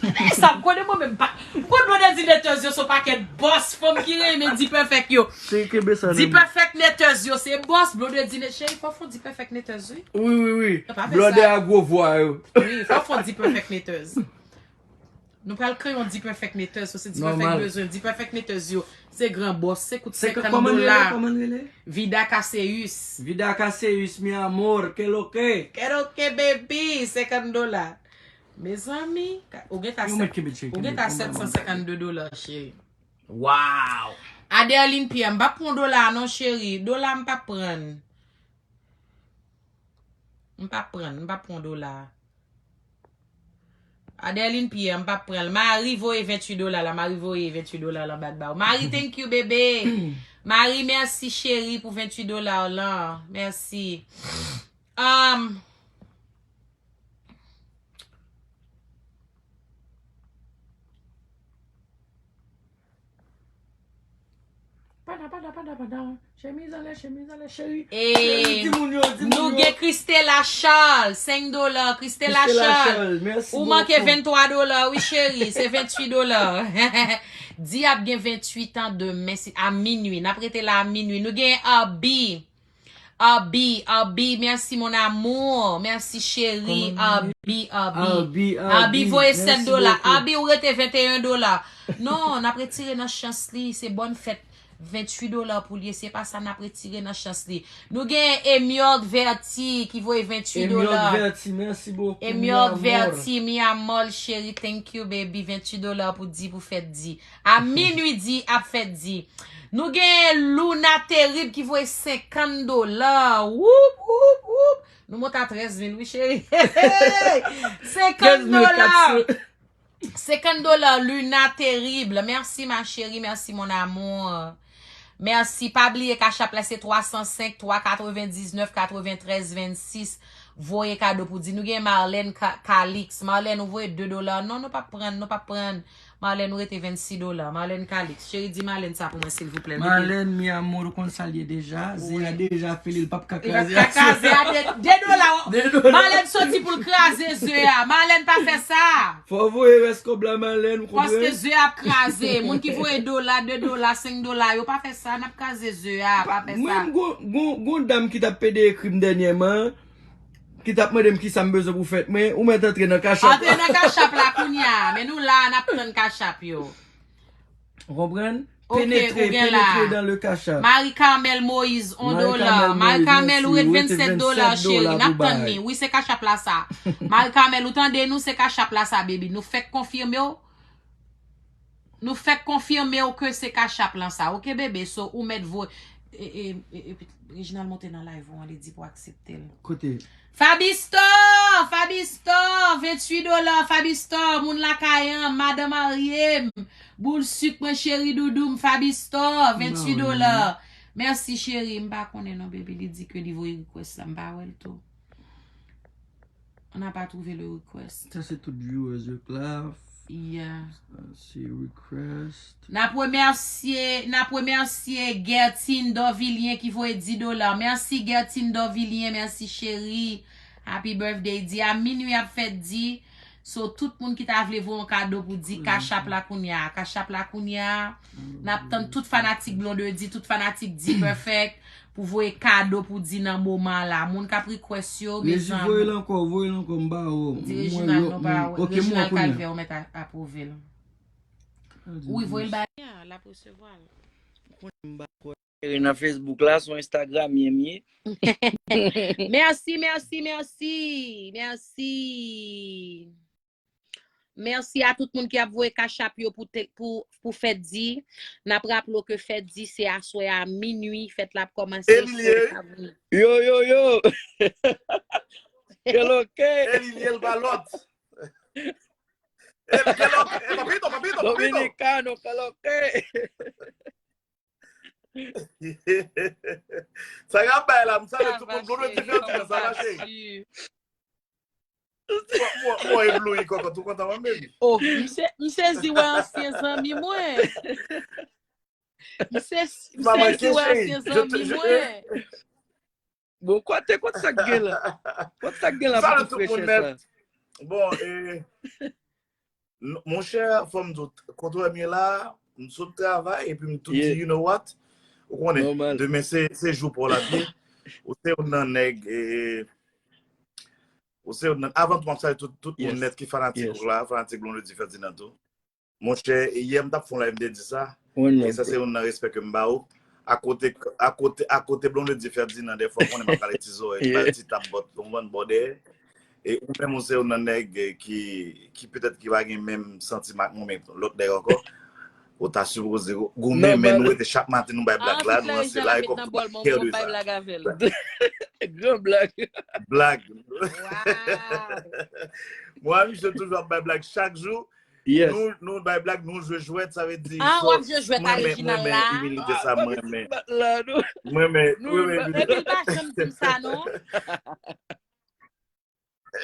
men sa, m konnen mwen menm pa. M konn Blondedy Netez yo se yon pakèt bòs fanm ki renmen D-Perfect yo. Cheri, kenbe sa nan men. D-Perfect Netez yo se bòs, Blondedy Netez, cheri, fò fon D-Perfect Netez, wi. Wi, wi, wi. Blondedy a gwo vwa yo. Wi, fò fon D-Perfect Netez. Nou pral kreye yon D-Perfect Netez, paske D-Perfect bezwen, D-Perfect Netez yo, se gran bòs, se kout senkant dola. Vida Caseus. Vida Caseus, mi amor, que lo que? Que lo que, baby? Senkant dola. Mezanmi, ou gen ta sèt san senkannde dola, cheri. Wow! Aderline Pierre, m p ap pran dola non, cheri. Dola m p ap pran. M p ap pran, m p ap pran dola. Aderline Pierre, m pa pran l. Marie voye venntuit dola la. Marie voye venntuit dola la, bat ba w. Marie, thank you, bebe. Marie, mèsi, cheri, pou venntuit dola w lan. Mèsi. Um, Pada, pada, pada, pada. Chemiz anlè, chemiz anlè, cheri. Cheri, di moun yo, di moun yo. Nou gen Christella Charles, senk dola. Christella Charles, ou manke venntwa dola, wi, cheri. Se venntuit dola. Di ap gen venntuit an demen, si, a minui. N ap rete la a minui. Nou gen Abi. Abi, Abi, merci mon amour. Merci chéri. Abi, Abi. Abi, Abi, voye sèt dola. Abi, ou rete venteyen dola. Non, n ap retire nan chans li. Se bòn fèt. Venntuit dola pou li. Se pa sa n ap retire nan chans li. Nou gen Emiog Verti ki voye venntuit dola. Emiog Verti, merci beaucoup. Emiog Verti, mi amor, cheri, thank you, baby. Venntuit dola pou di, pou fèt di. A minui di ap fèt di. Nou gen Luna Terib ki voye senkant dola. Woup, woup, woup. Nou monte a trèz mil, wi, cheri. Senkant dola. Senkant dola, Luna Terib. Merci, ma chérie. Merci, mon amour. Mèsi. Pa bliye, Cash App la se twa san senk, twa katrevendiznèf, katreventrèz, vennsis. Voye kado pou di. Nou gen Marlène Ca-, Calix. Marlène, ou voye de dola. Non, nou p ap pran, nou p ap pran. Marlène, ou rete vennsis dola. Marlène Calix. Cheri, di Marlène sa pou mwen, silvouplè. Marlène, mi amor, ou konn sa l ye deja. Ze a deja fini, l p ap ka kraze. Li p ap ka kraze a de, de dola. De dola. Marlène soti pou l kraze ze a. Marlène, pa fè sa. Fò voye rès kòb la, Marlène, ou konprann? Paske ze ap kraze. Moun ki voye dola, de dola, senk dola, yo pa fè sa, n ap kraze ze a, pa fè sa. Mwen, gon, gon, gon dam ki t ap pede ekri m dènyèman, ki t ap mande m kisa m bezwen pou fèt mwen, ou mèt antre nan Cash App. Antre nan Cash App la kounye a, men nou la, n ap tann Cash App yo. Ou konprann? Ok, pénétrer, ou gen la. Pénétrer dans le Cash App. Marie Carmel Moïse, on dola. Marie Carmel, ou ret vennsèt dola, cheri. N ap tann li. Wi, se Cash App la sa. Marie Carmel, ou tande nou, se Cash App la sa, baby. Nou fèk konfime w. Nou fèk konfime w ke se Cash App lan sa. Ok, bebe? So, ou mèt vo-, e, e, e, e, Reginald monte nan live ou an, li di pou aksepte l. Kote? Fabistor! Fabistor! Venntuit dola, Fabistor, moun lakay an, madan marye m, boul sik mwen, cheri doudou m, Fabistor, venntuit dola. Mèsi, cheri, m pa konnen non, baby, li di ke li voye request la, m pa wè l tou. On n'a pas trouvé le request. Sa se tout viewers yo k la. Yeah. Sa se request. N ap remèsye, n ap remèsye Gertine Dorvilien ki voye dis dola. Mèsi Gertine Dorvilien, mèsi cheri. Happy birthday. Di a minui ap fèt di. So, tout moun ki ta vle voye yon kado pou di Cash App la kounye a. Cash App la kounye a. N ap tann tout fanatik Blondedy, tout fanatik D-Perfect pou voye kado pou di nan moman la. Moun k ap request yo, Regi, voye l mezanmi. Ankò, voye l ankò, m ba ou. Di Reginald non pa wè. Ok, m wè Reginald kounye a. Calvaire ou mèt a- apwouve l. Wi, voye l ba. L ap resevwa l. Mwen m ba kwè nan Facebook la, se yon Instagramyen m ye. Mèsi, mèsi, mèsi, mèsi. Mèsi a tout moun ki ap voye Cash App yo pou, te- pou, pou fèt di. N ap raple w ke fèt di se aswè a minui, fèt la ap kòmanse. E li ye, wi. Yo, yo, yo. Keloke. E li ye, l pa lòt. E li ye, lòt. E papito, papito, papito. Dominicano, keloke. Sa y ap bay la, m salye tout moun. Blondedy Ferdinand, sa va, cheri? Mwen, mwen, mwen ebloui, kòkòt, ou kontan, mwen, baby? Oh, m se- m sezi wè ansyen zanmi mwen. M se- m Maman, sezi wè chérie, ansyen je te- zanmi je- mwen. Bon, kote, kote sa k gen la? Kote sa k gen la Salut pou tout le tout monde frechè net. Sa? Bon, e, n- monchè, fò m di w, kote w wè m ye la, m sot travay, epi m tou Yeah. di, you know what? Ou konnen, Normal. Demen se, se jou pa w la vye. Ou se youn nan nèg, e, ou se youn nan, avan tou, m ap salye tout, tout moun Yes. Net ki fanatik Yes. ou la, fanatik Blondedy Ferdinand tou. Monchè, yè m t ap fè yon live, m te di sa. One E love, sa se bro. Youn nan respè ke m ba ou. Akote, akote, akote Blondedy Ferdinand, dèfwa, ou konnen m ap pale ti zòrèy, Yeah. pale ti tap bòt, ou konprann, bò dèyè. E ou menm, ou se youn nan nèg, eh, ki, ki petèt ki pa gen menm santiman ak mwen, men lòt nèg ankò. Ou ta sipoze goumen, men Normal. Nou rete chak maten, nou bay blag la, nou ranse la, e kòm tou pa kè de sa. Blag avè l. Gran blag. Blag. Wow. Mwen, misye toujou ap bay blag chak jou. Yes. Nou, nou bay blag, nou jwe jwèt, sa vle di, Ah, so, w ap jwe jwèt mwen a renmen, Reginald mwen la? Renmen imilite sa, mwen renmen. Bat la, nou. Mwen renmen, Nou mwen renmen bat- imilite. Epi l pa janm di m sa, non?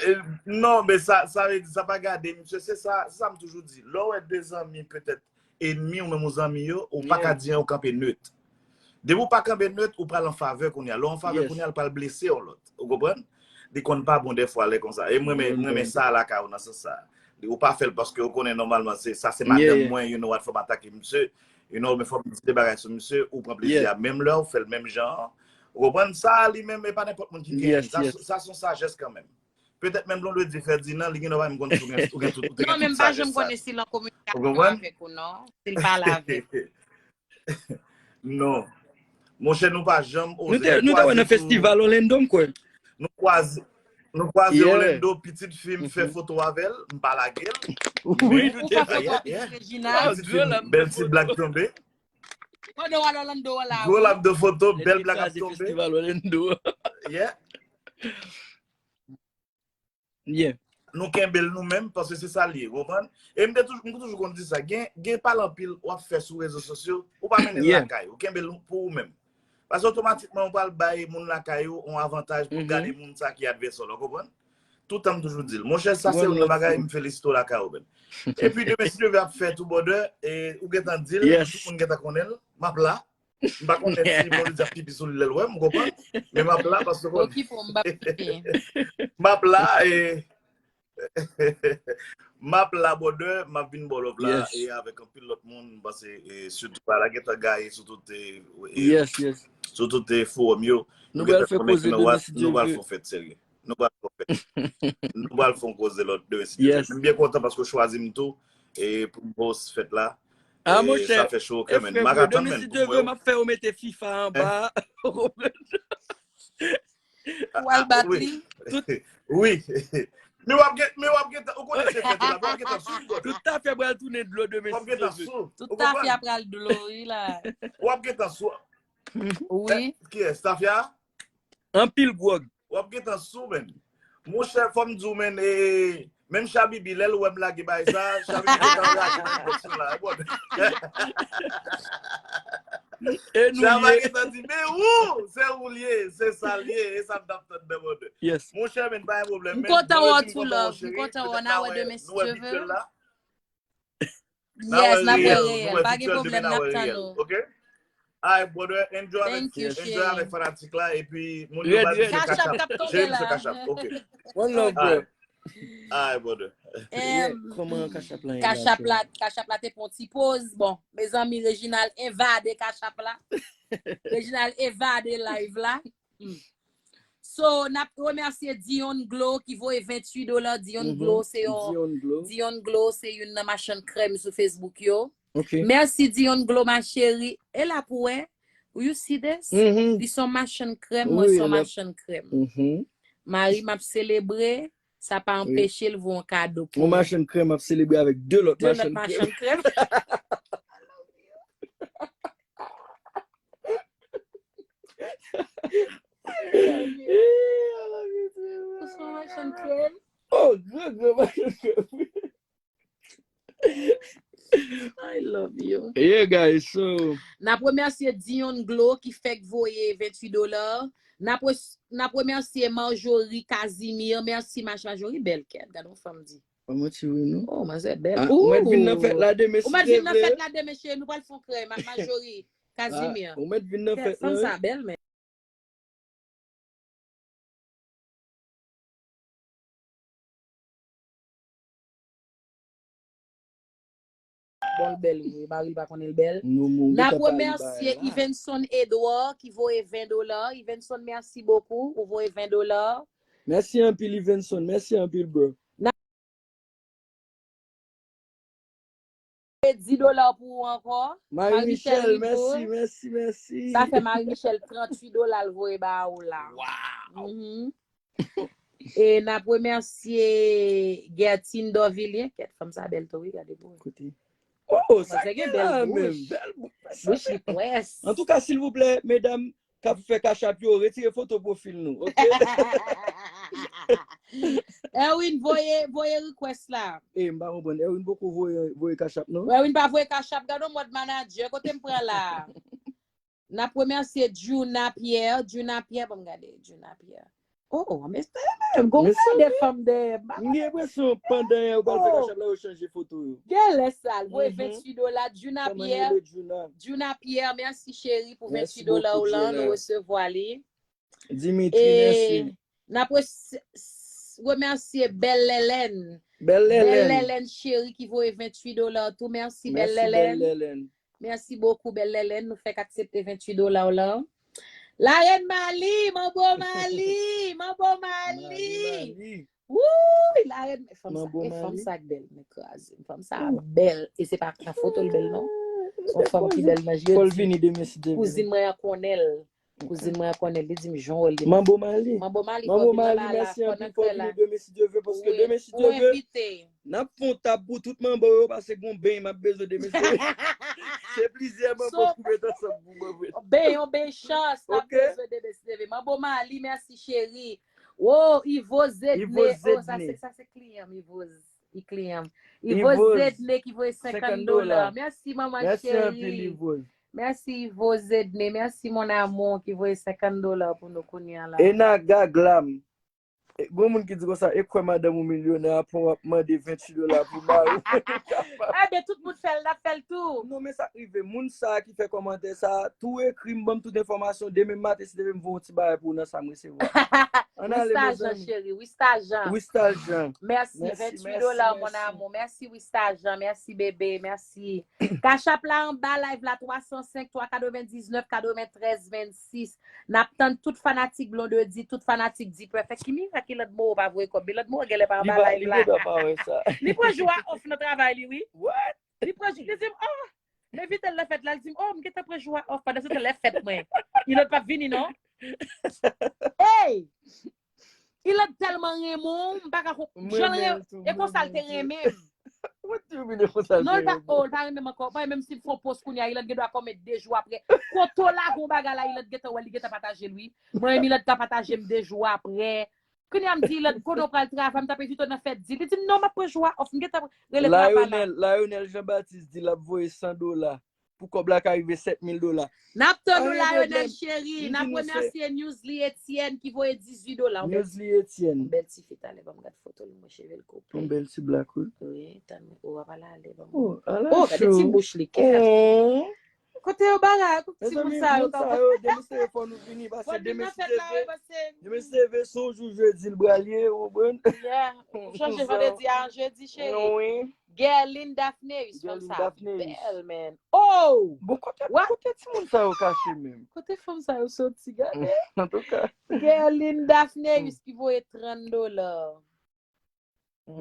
Eh, non, men sa, sa vle di, sa pa gade, misye, se sa, se sa m toujou di. Lè w wè de zanmi, petèt, enmi ou menm ou zanmi yo, ou pa ka Yeah. di anyen, ou kanpe net. Depi ou pa kanpe net, ou pral an favè kounye a. Lè w an favè Yes. kounye a, l pral blese w lòt. Ou konprann? Li konn pa bon dèfwa lè konsa. E mwen, men, Bon, mwen, men bon. Sa lakay ou nan sans sa. Ou pa fè l paske ou konnen nòmalman se sa se Yeah, madanm yeah. Mwen, you know what, fò m atake misye. You know, men fò m di de bagay sou misye, ou pran plezi Yeah. a. Menm lè ou fè l menm jan an. Ou konprann? Sa li menm, e pa nenpòt moun ki gen. Yes, Sa, yes. Sa se yon sajès kanmenm. Petèt menm Blondedy Ferdinand, li gen dwa pa menm konn si ou gen, ou gen tout, ou te Non, gen men tout m pa janm sajès sa. Konnen si l an Ou kominikasyon konprann? Avèk ou, non. Si l pale avèk ou. Non. Monchè, nou pa janm Nou oze. te, nou te wè nan festival Orlando, m kwè. Nou kwaze, nou kwaze Yeah. Orlando, pitit fi m fè Mhm. foto avè l, m pa lage l. Wi, Men, nou Ou te pa fè fè yeah, kopi yeah. de Reginald? Pitit fi m, bèl ti blag tonbe. Pandan w al Orlando an la, Gwo wi. Lab de foto, Nèg bèl te blag ap kraze tonbe. Festival Orlando. Yeah. Yeah. Nou kenbe l nou menm, paske se sa l ye, ou konprann? E m te toujou, m toujou konn di sa, gen, gen pale anpil w ap fè sou rezo sosyo, ou pa mennen l Yeah. lakay, ou kenbe l pou ou menm. Paske otomatikman ou pral bay moun lakay ou yon avantaj pou Mhm. gade moun sa ki advèsè w la, ou konprann? Toutan m toujou di l, monchè, sa se One youn nan love, bagay bro. M felisite w lakay ou menm. Epi demen, si Dye vle, ap fè tou bòdè, e ou gentan di l, Yes. Tout moun gentan konnen l, m ap la. M pa konnen si Blondedy ap pipi sou li lè l wè m, ou konprann? Men m ap la paske ou konn. Okipe w, m p ap pipi. M ap la, e m ap la, bòdè, m ap vin ba w love la, Yes. E avèk anpil lòt moun, m panse, e sitou pa la gentan gaye sou tout, e, e, Yes, yes. sou tout, e, fowòm yo. Nou Nou pral gentan fè fè menm, koze you know demen what? si Nou Dye pral ve. Fè yon fèt serye. Nou pral fè yon fèt. Nou pral fè yon koze lòt demen si Dye Yes. vle. M byen kontan paske w chwazi m tou, e pou m host fèt la. Ah, E monchè, sa fè cho kè, e men. frè, M pa frè, ka tann, demen men, si pou Dye m ve, wè m ap fè yo mete FIFA anba. Ou al bat li. Wi. Men w ap gen, men w ap gen, ou konnen se fèt la, men w ap gen tan sou, bòdè. Tout afè pral tounen dlo demen W ap si gen Dye tan ve. sou. Tout afè pral dlo, wi la. W ap gen tan sou. Wi. Kiyès? Tafya? Anpil gwòg. W ap gen tan sou, men. Monchè, fò m di w, men, e, menm Chabibi, lè l wè m lage bay sa, Chabibi gentan raje nan bòs la, bòdè. E nou ye. Sa pa gentan di, men ou, se ou l ye, se sa l ye, e sa m t ap tann nan mwen. Yes. Monchè, men pa gen pwoblèm. M kontan wè w tou, love. M kontan wè w. N a wè demen, si Dye ve. Yes, n ap wè reyèl. Pa gen pwoblèm, n ap tann ou. Alright, brother, enjoy avèk, enjoy avèk fanatik la, epi moun yo pa bliye Cash App k ap tonbe la. Cash App, ok. One love, bro. Alright, brother. Kòman Cash App la? Cash App la, Cash App la te pran ti poz. Bon, mezanmi, Reginald evade Cash App la. Reginald evade live la. So, n ap remèsye Dion Glow ki voye venntuit dola. Dion Glow se yon, Dion Glow se youn nan machann krèm sou Facebook yo. Mèsi Dion Glow, ma chérie. E la pou wè, you see this? Li se yon machann krèm, mwen se yon machann krèm. Mari m ap selebre, sa pa anpeche l voye yon kado pou mwen. Yon machann krèm ap selebre avèk de lòt machann krèm. Ou se yon machann krèm? Oh, gran, gran machann krèm. I love you. Yeah, guys, so. N ap remèsye Dion Glow ki fèk voye venntuit dola. N ap re-, n ap remèsye Marjorie Casimir. Mèsi, Mach Marjorie. Bèl kèt. Gade yon fanm di. Pa manti, wi, non. Oh, manzè bèl. Ou mèt vin nan fèt la demen, si Dye vle. Ou mèt vin nan fèt la demen, cheri. Nou pral fè yon krèm ak Marjorie Casimir. Ou mèt vin nan fèt la, wi. Fanm sa bèl, men. Bon, l bèl, wi. Mari l pa konnen l bèl. N ap remèsye Ivenson Edouard ki voye ven dola. Ivenson, mèsi bokou. Ou voye ven dola. Mèsi anpil, Ivenson. Mèsi anpil, bro. N ap di dola pou ou ankò. Marie Michel, mèsi, mèsi, mèsi. Sa fè Marie Michel tranntuit dola l voye ba ou la. Wow. E n ap remèsye Gertine Dorvilien. Kèt, fanm sa bèl tou, wi, gade pou. Kote? Oh, sa gen la menm. Bèl bouch. Bouch li pwès. Antouka, silvouplè, medam k ap fè Cash App yo, retire foto pwofil nou, ok? Erwin, voye, voye request la. E, m pa konprann. Erwin poko voye, voye Cash App, non? Erwin pa voye Cash App, gade yon mòd manager, kote m pran la? N ap remèsye Juna Pierre. Juna Pierre, ban m gade. Juna Pierre. Oh, men se menm. Gon gade fanm dèyè. M gen enpresyon pandan yè yo pral fè Cash App la, yo chanje foto yo. Genlè sa, l voye venntuit dola. Juna Pierre. Juna Pierre, mèsi cheri pou venntuit dola ou lan, nou resevwa li. Dimitri, mèsi. N ap remèsye Bèl Lèlèn. Bèl Lèlèn. Bèl Lèlèn cheri ki voye venntuit dola tou. Mèsi, Bèl Lèlèn. Mèsi bokou, Bèl Lèlèn. Nou fèk aksepte venntuit dola w lan. Larèn Mali, Manbo Mali, Manbo Mali. Wouy, larèn, fanm sa, e fanm sa k bèl, men kraze. Fanm sa bèl, e se pa nan foto l bèl, non. Yon fanm ki bèl nan je di. Kouzin mwen an konnen l. Kouzin mwen an konnen l, li di m jan w wè l. Manbo Mali. Manbo Mali, fò vin anba la, fò nan krè la. Demen si Dye vle, paske demen si Dye vle, n ap fè yon tab pou tout manbo yo, paske gon beny m ap bezwen demen si Dye vle. Se plizyè manbo pou met ansanm pou mwen vre. Beny, yon beny chans, n ap bezwen demen si Dye vle. Manbo Mali, mèsi cheri. Wo, Ivo Zedne. Oh, sa se, sa se kliyan m, Ivo Z-, i kliyan m. Ivo Zedne ki voye senkant dola. Mèsi, manman cheri. Mèsi, Ivo Zedne. Mèsi, mon amour, ki voye senkant dola pou nou kounye a la. Enaga Glam. E, gon moun ki di konsa, e kwè madanm ou milyonè, apre w ap mande venntuit dola pou mari w. Ebyen, tout moun fè l, n ap fè l tou. Non, men sa k rive, moun sa a ki fè kòmantè sa a, tou ekri m, ban m tout enfòmasyon, demen maten, si Dye vle, m voye yon ti bagay pou ou nan sa m resevwa. Ann ale, mezanmi. Wistaljan, cheri, Wistaljan. Wistaljan. Mèsi, venntuit dola, mon amour. Mèsi, Wistaljan. Mèsi, bebe. Mèsi. Cash App la anba live la, twa san senk, twa katrevendiznèf, katreventrèz, vennsis. N ap tann tout fanatik Blondedy, tout fanatik D-Perfect. Ki mirak Ilad Moreau pa voye kòb? Ilad Moreau genlè pa anba live la. Li pran jou a off nan travay li, wi. Li pran jou, li di m, oh, m envite l nan fèt la, li di m, oh, m gentan pran jou a off, pandan se tan lè fèt mwen. Ilad p ap vini, non. Hey! Ilad tèlman renmen w, m pa ka konprann. Jan l renmen, e konsa l te renmen m. What do you mean, e konsa l te renmen w? Non, l pa, oh, l pa renmen m ankò. Mwen menm si m fè yon post kounye a, Ilad gen dwa kòmèt de jou apre. Kote w lage yon bagay la, Ilad gentan wè l, li gentan pataje l, wi. Mwen menm, Ilad ka pataje m de jou apre. Kounye a m di Ilad, konnen w pral travay, m t ap envite w nan fèt di. Li di m, non, m ap pran jou a off, m gentan rele travay la. Lionel, Lionel Jean Baptiste di l ap voye san dola. pou kòb la ka rive sèt mil dola. N ap tann ou la, Ronel cheri. N ap remèsye Newsly Etienne ki voye dizuit dola. Newsly Etienne. Bèl ti fi talè, ban m gad foto l, mwen cheve l koupe. Yon bèl ti black, wi. Wi, tann, ou ap ale, ban m. Oh, gade ti bouch li, kèt. Kote yo bagay, kote ti moun sa yo, moun sa yo, demen se fò nou vini, paske demen se demen se demen se yon jou jedi l pral ye, ou konprann? Ou chanje vandredi a jedi, cheri. Wi. Guerline Daphneus, fanm sa bèl, man. Oh! Bon, kote, kote ti moun sa yo kache menm? Kote fanm sa yo soti, gade? Antouka. Guerline Daphneus ki voye trant dola.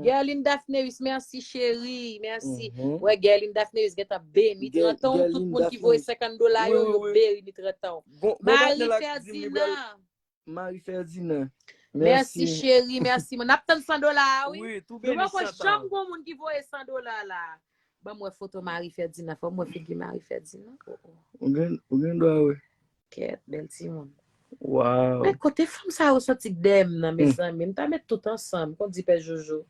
Guerline Daphneus, mèsi cheri, mèsi. Wè, Guerline Daphneus gentan beni trant an, tout moun ki voye senkant dola yo, yo beni trant an. Marie Ferdinand. Marie Ferdinand. Mèsi cheri, mèsi. N ap tann san dola a, wi. Wi, tou beni san dola. Nou poko janm gon moun ki voye san dola la. Ban m wè foto Marie Ferdinand, fò m wè figi Marie Ferdinand. Oh, oh. Ou gen, ou gen dwa wè. Kèt, bèl timoun. Wow. Men kote fanm sa yo soti k dèyè m nan, mezanmi? M ta met tout ansanm, kon di pè Jojo.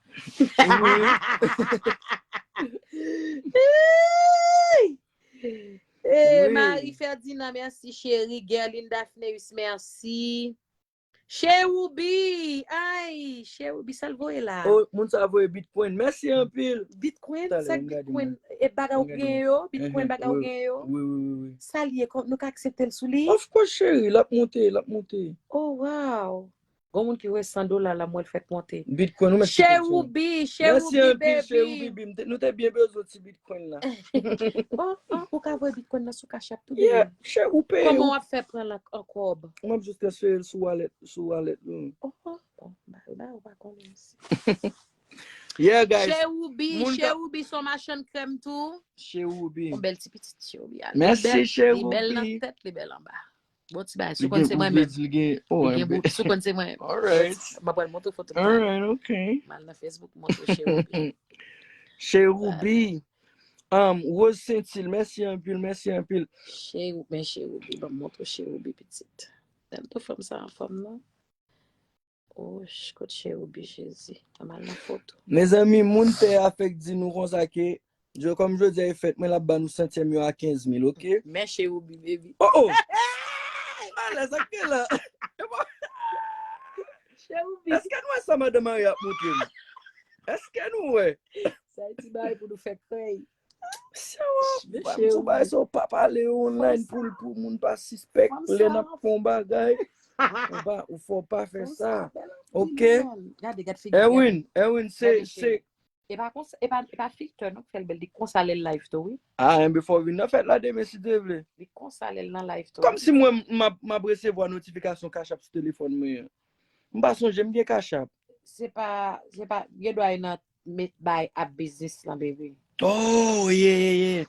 Hey! Eh, Marie Ferdinand, mèsi cheri. Guerline Daphneus, mèsi. Cherubi, ay, Cherubi, sa l voye la? Oh, moun sa voye Bitcoin. Mèsi anpil. Bitcoin, sa k Bitcoin? E bagay ou gen yo? Bitcoin, bagay ou gen yo? Wi, wi, wi, wi. Sa l ye? Nou ka aksepte l sou li? Of course, cheri, l ap monte, l ap monte. Oh, wow. Gon moun ki voye san dola la, mwen l fèk monte. Bitcoin, ou mèt Cherubi, Cherubi, baby. Mèsi anpil, Cherubi, nou te byen bezwen ti Bitcoin la. Oh, oh, ou ka voye Bitcoin nan sou Cash App tou, baby. Yeah, chè, ou peye. Kòman w ap fè pran l an kòb? Ou mèt jis transfere l sou wallet, sou wallet nou. Oh, oh, oh, ba, ba, ou pa konnen osi. Yeah, guys. Cherubi, Cherubi, se yon machann krèm tou. Cherubi. Yon bèl ti pitit Cherubi. Mèsi, Cherubi. Li bèl nan tèt, li bèl anba. Bon ti bagay, si w konn se mwen menm. Li gen bout, si w konn se mwen menm. Alright. M ap pral montre foto m. Alright, ok. M al nan Facebook, montre Cherubi. Cherubi. Um, Rose Saintil, mèsi anpil, mèsi anpil. Cherubi, men Cherubi, ban m montre Cherubi pitit. Tèl tou fanm sa anfòm non. Oh, kot Cherubi, Jezi. Ban m al nan foto. Mezanmi, moun tè a fèk di nou konsa ke Jodi, kòm jodi a e fèt mwen, l ap ba nou santyèm yo a kenz mil, oke? Men Cherubi, baby. Oh, oh! Alèz, sa k gen la? Cherubi. Èske nou wè sa madan Maria ap montre m? Èske nou wè? Sa e ti bagay pou nou fè krèy. Mesye, w ap bay sa, w pa pale yo online pou, pou moun pa sispèk lè n ap fè yon bagay. Ou pa, ou fò pa fè sa. Oke? Erwin, Erwin, se, se, E pa konsa, e pa, e pa filtè non k fè l bèl, li konsa lè l live tou, wi. Ah, enben fò w vin nan fèt la demen si Dye vle. Li konsa lè l nan live tou. Kòmsi mwen m ap, m ap resevwa notifikasyon Cash App sou telefòn mwen an. M pa sonje m gen Cash App. Se pa, se pa, gen dwa e nan met bay app biznis lan, baby. Oh, yeah, yeah, yeah.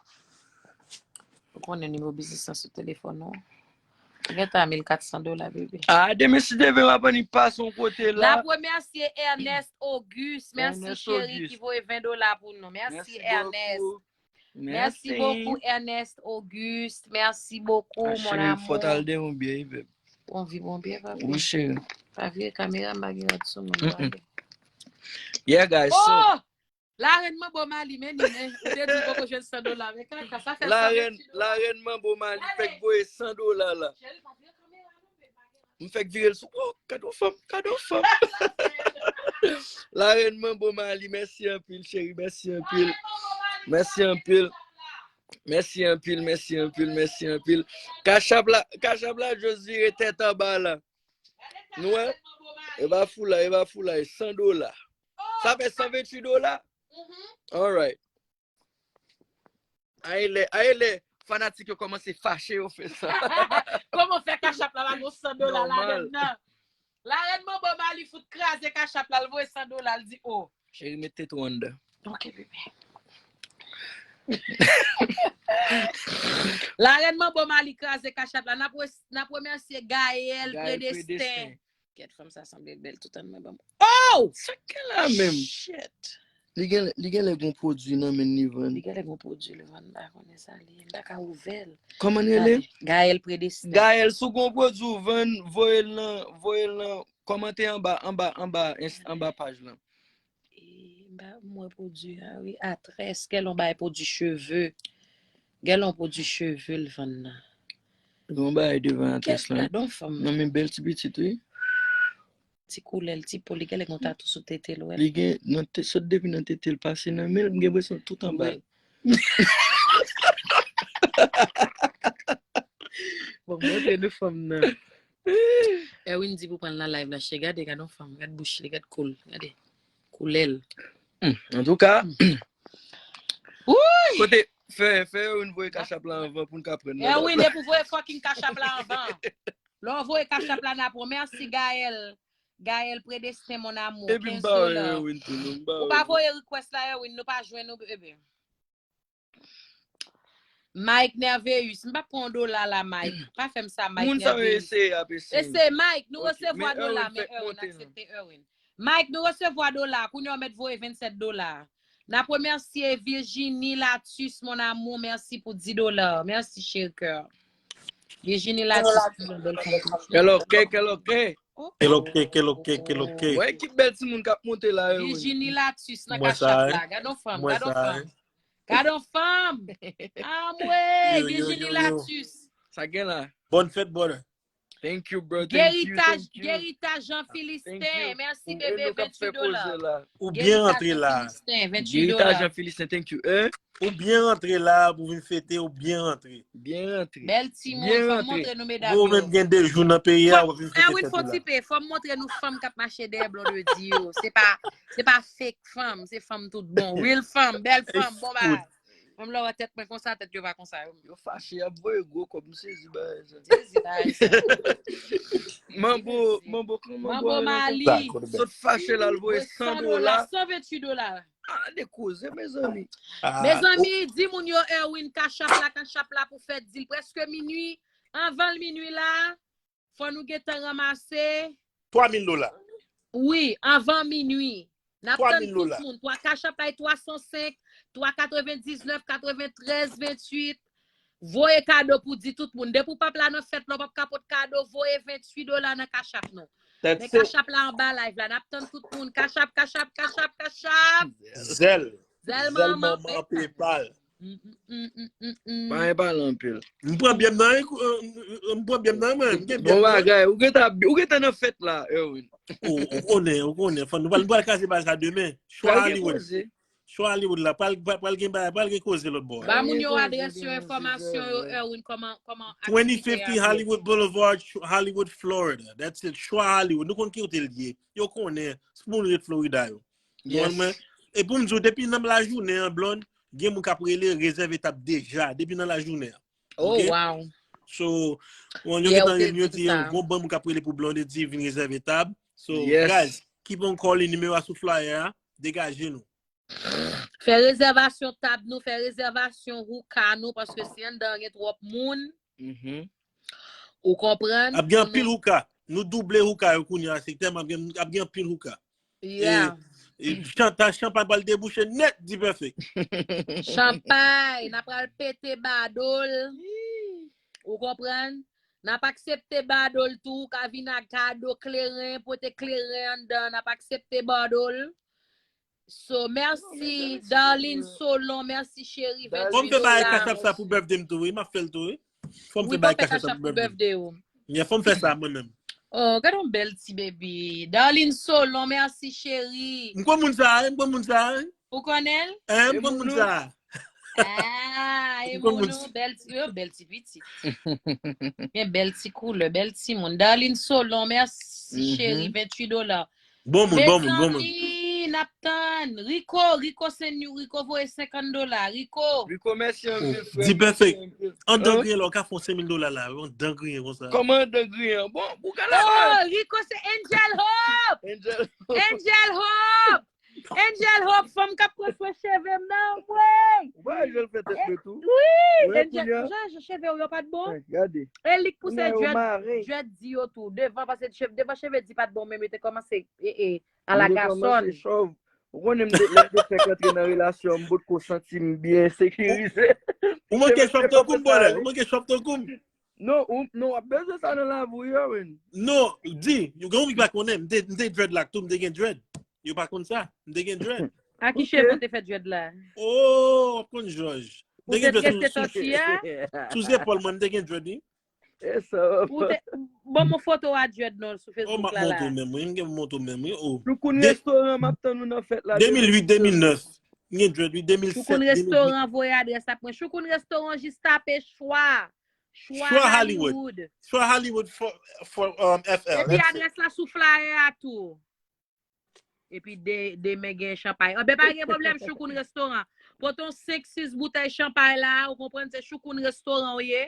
Ou konnen nimewo biznis lan sou telefòn ou. Gentan mil kat san dola, bebe. Ah, demen si Dye vle, m ap annik pase yon kote la. N ap remèsye Ernest Auguste. Mèsi, cheri, ki voye ven dola pou nou. Mèsi, Ernest. Mèsi bokou, Ernest Auguste. Mèsi bokou, mon amour. Fò t al de yon byen, wi, bebe. Bon vi, bon byen, papi. Wi, cheri. Pa vire kamera, m pa gen rad sou mwen. Yeah, guys, so. Oh! Larèn Manbo Mali, men li, men. Ou te di ou poko jwenn san dola, men kaka, sa fè san venn dola. Larèn Manbo Mali fèk voye san dola la. M fèk vire l sou, oh, gade yon fanm, gade yon fanm. Larèn Manbo Mali, mèsi anpil, cheri, mèsi anpil. Mèsi anpil. Mèsi anpil, mèsi anpil, mèsi anpil. Cash App la, Cash App la, jis vire tèt anba la. Nou wè? E pa foulay, e pa foulay, san dola. Sa fè san venntuit dola? Alright. Aye lè, aye lè fanatik yo kòmanse fache, yo fè sa. Kòman fè Cash App la pa gen san dola ladann nan? Larèn Manbo Mali fout kraze Cash App la, l voye san dola, l di, oh. Cheri, met tete w anndan. Ok, bebe. Larèn Manbo Mali kraze Cash App la. N ap re-, n ap remèsye Gaël Prédestin. Kèt, fanm sa sanble l bèl tout an mwen ban m. Oh! Sa k gen la menm? Shit. Li gen, li gen lè gon pwodui nan men li vann. Li gen lè gon pwodui li vann, m pa konnen sa li ye. M ta ka ouvè l. Kòman l rele? Gaël Prédestin. Gaël, si w gon pwodui w vann, voye l nan, voye l nan kòmantè anba, anba, anba, anba paj lan. E, m pa, m wè pwodui a, wi. Atrès, kèl on bagay pwodui cheve. Gen yon pwodui cheve l vann nan. Gen yon bagay devan atrès lan. Gadon fanm nan. Men bèl ti pitit, wi. Ti koulè l, ti po, li genlè gon tatou sou tete l, wè. Li gen, nan te, sot depi nan tete l, pase nan men l, m gen enpresyon tout anba l. Bon, montre nou fanm nan. Erwin di pou pran l nan live la, chè. Gade, gade yon fanm, gade bouch li, gade koul, gade. Koulè l. Antouka, Wouy! Kote, fè, fè Erwin voye kachap la anvan pou n ka pran nan. Erwin, e pou voye fucking kachap la anvan. Lè w voye kachap la, n ap wè. Mèsi, Gaël. Gaël Prédestin, mon amour, Epi m kenz ba dola. Erwin tou, non, m ba Ou pa voye request la, Erwin, nou pa jwenn ou, bebe. Mike Nerveus, m pa pran yon dola la, Mike. Pa fè m sa, Mike Moun sa yo Nerveus. Eseye ap eseye. Eseye, Mike, nou Ok, resevwa men dola, Erwin men fèk Erwin monte, non. Aksepte Erwin. Mike, nou resevwa dola, kounye a w mèt voye vennsèt dola. N ap remèsye Virginie Latus, mon amour, mèsi pou dis dola. Mèsi, cheri kè. Virginie Latus, yon bèl fanm. Kèlòke, kèlòke. Kèlòke, kèlòke, kèlòke. Wè ki bèl timoun k ap monte la, Erwin. Virginie Latus nan Mwen sa, kachap eh. La. Gade yon fanm, Mwen gade yon sa, fanm. eh. Gade yon fanm. Amwe, Yo, yo, Virginie yo, yo. Latus. Sa gen la. Bonne fête, brother. Thank you, bro. Thank you, Gerita, thank you. Gerita Jean Thank Philistin, you. mèsi Pou bebe, Eno k ap fè venntuit dola. Koze la. Ou byen rantre la. Philistin, venntuit Gerita dola. Jean Philistin, thank you. Hein? Ou byen rantre la pou vin fete, ou byen rantre. Byen rantre. Bèl timoun, Byen fò m rantre. montre nou medam Ou yo. menm gen de jou nan peyi a, w ap vin Ah fete wi, fèt fò ou la. tipe, fò m montre nou fanm k ap mache dèyè Blondedy yo. Se pa, se pa fake fanm, se fanm tout bon. Real fanm, bèl fanm, bon bagay. Menm lè w wè tèt mwen konsa, tèt yo pa konsa. Yo, Yo fache, y ap voye gwo kòb, m sezi bagay sa. Sezi bagay sa. Manbo, manbo, kòman Manbo Mali. Sot fache la, l voye san dola. San venntuit dola. Ah, de koze, mezanmi. Ah, Mezanmi, di moun yo Erwin kachap la, kachap la pou fè dil prèske minui. Anvan l minui la, fò nou gentan ranmase. Twa mil dola. Wi, anvan minui. N ap Twa tann mil tout dola. Moun. Twa kachap la, twa san senk, twa katrevendiznèf, katreventrèz, venntuit. Voye kado pou di tout moun. Depi w p ap la nan fèt la, w p ap ka pot kado, voye venntuit dola nan kachap nou. Men kachap la anba live la, n ap tann tout moun. Kachap, kachap, kachap, kachap. Zèl. Zèl manman Paypal. Pa gen pale anpil. M pran byen nan, m pran byen nan, mwen. M gen byen Bon nan. Bagay, ou gentan, ou gentan nan fèt la, Erwin. Ou, ou konnen, ou konnen. Fò nou pral, nou pral kraze bal sa demen. Chwa Pral gen Hollywood. Koze. Chwa Hollywood la. Pral, pral, pral gen bagay, pral gen koze lòt bò. Ba moun yo Koze, adrès yo, koze, enfòmasyon yo, koze. Erwin, kòman, kòman Twenty fifty Hollywood Boulevard, Hollywood, Florida. That's it. Chwa Hollywood. Nou konn ki kote l ye. Yo konnen. Se pou moun ret Florida yo. Ou konprann mwen? E pou m di w, depi nan lajounen an, Blonde, gen moun k ap rele, rezève tab deja, depi nan lajounen an. Oh, Ok? Wow. So, bon, yo Yeah, gentan ou te rele m, yo di di, sa. Yon gwo banm ou k ap rele pou Blondedy vin rezève tab. So, Yes. Guys, keep on calling, nimewo a sou flyer a, degaje nou. Fè rezèvasyon tab nou, fè rezèvasyon houka nou, paske si anndan gen twòp moun, Mhm. ou konprann? Ap gen anpil houka. Nou double houka yo kounye a, se tèlman ap gen, ap gen anpil houka. Yeah. E chanta, chanpay pral debouche nèt, D-Perfect. Chanpay, n ap pral pete badol. Ou konprann? N ap aksepte badol tou, ou ka vin ak kado kleren, pote kleren anndan, n ap aksepte badol. So, mèsi, Darlene Solon, mèsi cheri, Fò m fè bagay kachap sa pou birthday m tou, wi, m ap fè l tou, wi. Fò m fè bagay kachap sa pou birthday. Ou. Yeah, fò m fè sa mwen menm. Oh, gade yon bèl ti baby. Darlene Solon, mèsi cheri. M konn moun sa, m konn moun sa. Ou konnen l? Hein, m konn moun sa. Ah, e M konn moun moun nou, bèl ti, yo, bèl ti pitit. Gen bèl ti koulè, bèl ti moun. Darlene Solon, mèsi cheri, venntuit dola. Bon moun, bon moun, bon moun. Mezanmi, n ap tann. Rico, Rico Sennyou, Rico voye senkant dola. Rico. Rico, mèsi anpil, frè. D-Perfect. Anndan griyen la, ou ka fè yon senk mil dola la, anndan griyen konsa. Kòman anndan griyen? Bon, ou ka la. Oh, Rico se Angel Hope. Angel. Angel Hope. Angel Hope, fanm k ap pran swen cheve m nan, wey. Ou pa Angel fè tèt mwen tou. Wi, Wè, Angel, kounye a. Jan, jan cheve w yo pa t bon. Eh, gade. E li k pouse Kounye a yo dread, mare. Dread di yo tou. Devan, paske cheve, devan cheve di pa t bon, menm yo te kòmanse, e, e, Yo te alagason. Kòmanse chòv. Ou konnen m te, lè m te fèk antre nan relasyon, m potko santi m byen sekirize. Ou manke chòv tankou m, brother. Ou manke chòv tankou m. Non, ou, non, w ap bezwen sa nan lavi w, Erwin. Non, di, yo gen yon ki pa konnen, m te, m te dreadlock tou, m te gen dread. Yo pa konn sa, m te gen dread. A ki cheve w te fè dread la? Oh, w ap konn Jòj. Ou te trese tòti a? Sou zepòl mwen, m te gen dread, wi. Ou te, ban m yon foto a dread non sou Facebook la la. Oh, m ap montre w menm, wi. M gen montre w menm, wi. Oh. Choukoun restoran, m ap tann ou nan fèt la. De mil uit, de mil nèf. M gen dread, wi. De mil sèt, Choukoun restoran, voye adrès la pou mwen. Choukoun restoran, jis tape Chwa. Chwa Hollywood. Chwa Hollywood for, for, um, F L. Epi adrès la sou flyer a tou. Epi de, demen gen chanpay. Anben, pa gen pwoblèm, Choukoun restoran. Pote yon senk, sis boutèy chanpay la, ou konprann, se Choukoun restoran ou ye.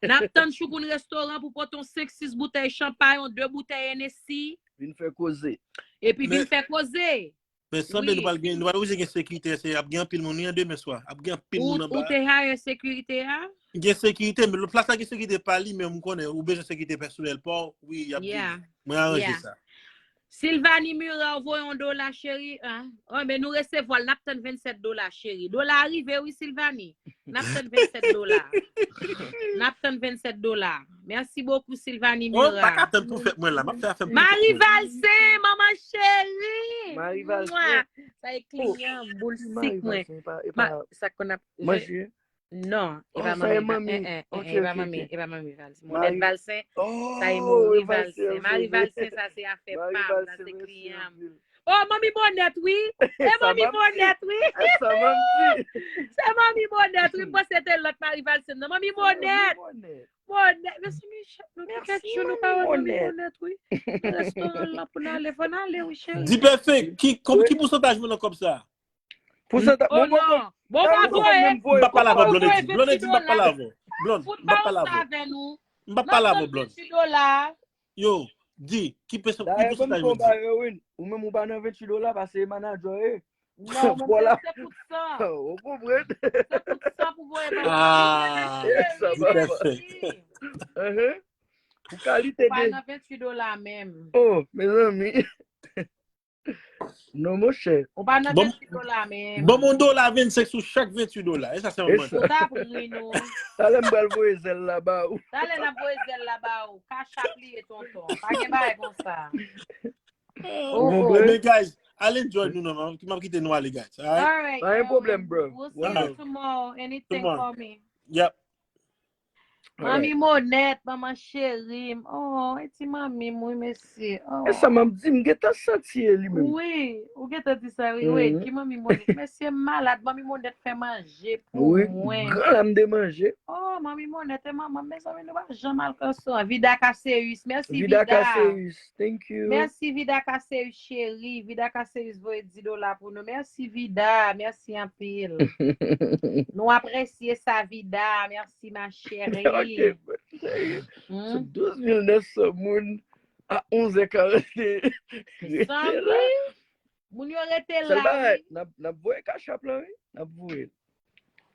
N ap tann Choukoun restoran pou pote yon senk, sis boutèy chanpay, yon de boutèy Hennessy. Vin fè koze. Epi vin fè koze. Men sanble nou pral gen, nou pral oblije gen sekirite, se ap gen anpil moun, wi, an demen swa. Ap gen anpil moun anba. Ou te hire sekirite a? Gen sekirite, men lòt plas la gen sekirite pa li, men m konnen ou bezwen sekirite pèsonèl pa w, wi, y ap vini. Mwen aranje sa. Sylvanie Murat, ou voye yon dola, cheri. An, men nou resevwa l, n ap tann vennsèt dola, cheri. Dola a rive, wi, Sylvanie. N ap tann vennsèt dola. N ap tann vennsèt dola. Merci beaucoup, Sylvanie Murat. Oh, m pa ka tann pou fèt mwen la. M ap fè afè m pou fèt mwen. Marie Valcin, manman cheri. Marie Valcin. Sa e kliyan, boul sik mwen. Sa konn ap manje. Non, e pa manmi, e pa manmi, e pa manmi Valcin. Monèt Valcin, sa e Marie Valcin. Marie Valcin, sa se afè pa m, sa se kliyan m. Oh, manmi Monèt, wi. Se manmi Monèt, wi. Se manmi Monèt, wi. M panse se te lòt Marie Valcin nan. Manmi Monèt. Monèt. Mesye Michel, nou gen kèk jou nou pa wè manmi Monèt, wi. Nan restoran la pou n ale, fò n ale, wi, cheri. Di Perfect, ki, ki pousantaj mwen nan kòb sa? Pousantaj, oh non. Bon, m pa voye. M pa pale avè w, Blondedy. Blondedy, m pa pale avè w. Blond, m pa pale avè w. M pa pale avè w, Blond. Yo, di, ki pèsè, ki pousantaj mwen di? Ou menm ou pa nan venntuit dola, paske e manadjè w ye. Non, mwen menm se poutsan. Ou konprann? Se poutsan pou voye ba mwen. Ah, di Perfect. Pou kalite de. Ou pa nan venntuit dola menm. Oh, mezanmi. Non, monchè. Ou pa nan venntuit dola, men. Ban m yon dola vennsenk sou chak venntuit dola. E sa se yon manti. Ou t ap ri nou. Talè m pral voye zèl la ba ou. Talè n ap voye zèl la ba ou. Cash App li ye, tonton. Pa gen bagay konsa. Oh, oh. Men, guys, al enjoy nou, non, non. M ap kite nou ale, guys. All right? Pa gen pwoblèm, bro. We'll see you tomorrow. Anything for me. Yep. Manmi Monèt, manman cheri m. Oh, e ti manmi m, wi, mesye. Oh. E sa m ap di, m gentan santi e li menm. Wi, ou gentan di sa, wi, wi. Ki manmi Monèt? Mesye, m malad, manmi Monèt fè manje pou mwen. Wi, gran lam de manje. Oh, manmi Monèt e manman m, mezanmi, nou pa janm al kanson. Vida Caseus, mèsi Vida. Vida Caseus, thank you. Mèsi Vida Caseus, cheri. Vida Caseus voye dis dola pou nou. Mèsi Vida, mèsi anpil. Nou apresye sa, Vida. Mèsi, ma chérie. Ok, sou douz mil nèf san moun a onz è karante rete la. Moun yo rete la, wi. N ap, n ap voye Cash App la, wi. N ap voye.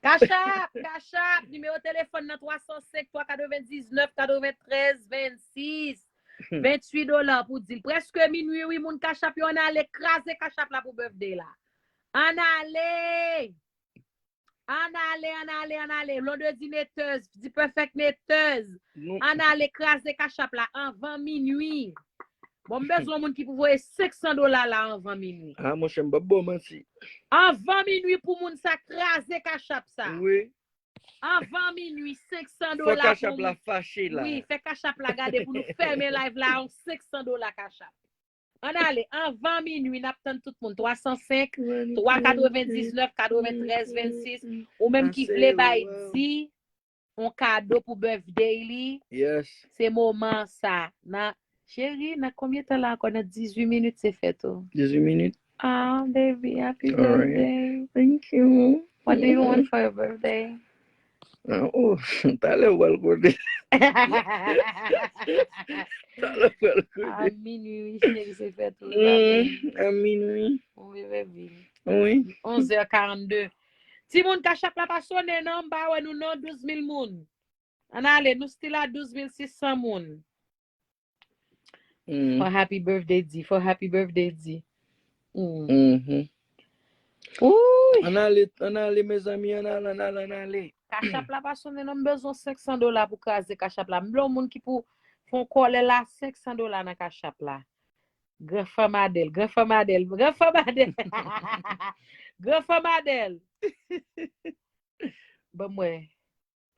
Cash App, Cash App, nimewo telefòn nan twa san senk, twa katrevendiznèf, katreventrèz, vennsis. Venntuit dola pou di l. Prèske minui, wi, moun Cash App yo, ann ale kraze Cash App la pou birthday la. Ann ale! Ann ale, ann ale, ann ale. Blondedy Netèz, Di Perfect Netèz. Ann ale kraze Cash App la anvan minui. Bon, m bezwen moun ki pou voye senk san dola la anvan minui. Ah, monchè, m p ap ba w manti. Anvan minui pou moun sa kraze Cash App sa. Wi. Anvan minui, senk san dola pou moun. Fò Cash App la fache la. Wi, fè Cash App la gade pou nou fèmen live la, yon senk san dola Cash App. Ann ale, anvan minui, n ap tann tout moun. Twa san senk, twa katrevendiznèf, katreventrèz, vennsis. Ou menm ki vle bay Di yon kado pou birthday li, se moman sa. Nan, cheri, nan konbyen tan la ankò? Nan dizuit minit se fèt ou. Dizuit minit. Ah, baby, happy birthday. Thank you. What do you want for your birthday? Ah, oh, talè w pral konnen. Talè w pral konnen. A minui, wi, cheri, se fèt ou la. Mm, a minui. Wi, baby. Wi. Onz è karannde. Timoun, Cash App la pa sonnen, non, m pa wè nou, non, douz mil moun. Ann ale, nou still a douz mil sis san moun. Mm. For happy birthday, Di. For happy birthday, Di. Mm. Mhm. Uy! Ann ale, ann ale, mezanmi, ann ale, ann ale, ann ale. Cash App la pa sonnen, non, m bezwen senk san dola pou kraze Cash App la. M vle yon moun ki pou fè yon kòlè la, senk san dola nan Cash App la. Gran fanm Adèl, gran fanm Adèl, gran fanm Adèl. Gran fanm Adèl. Ban m wè.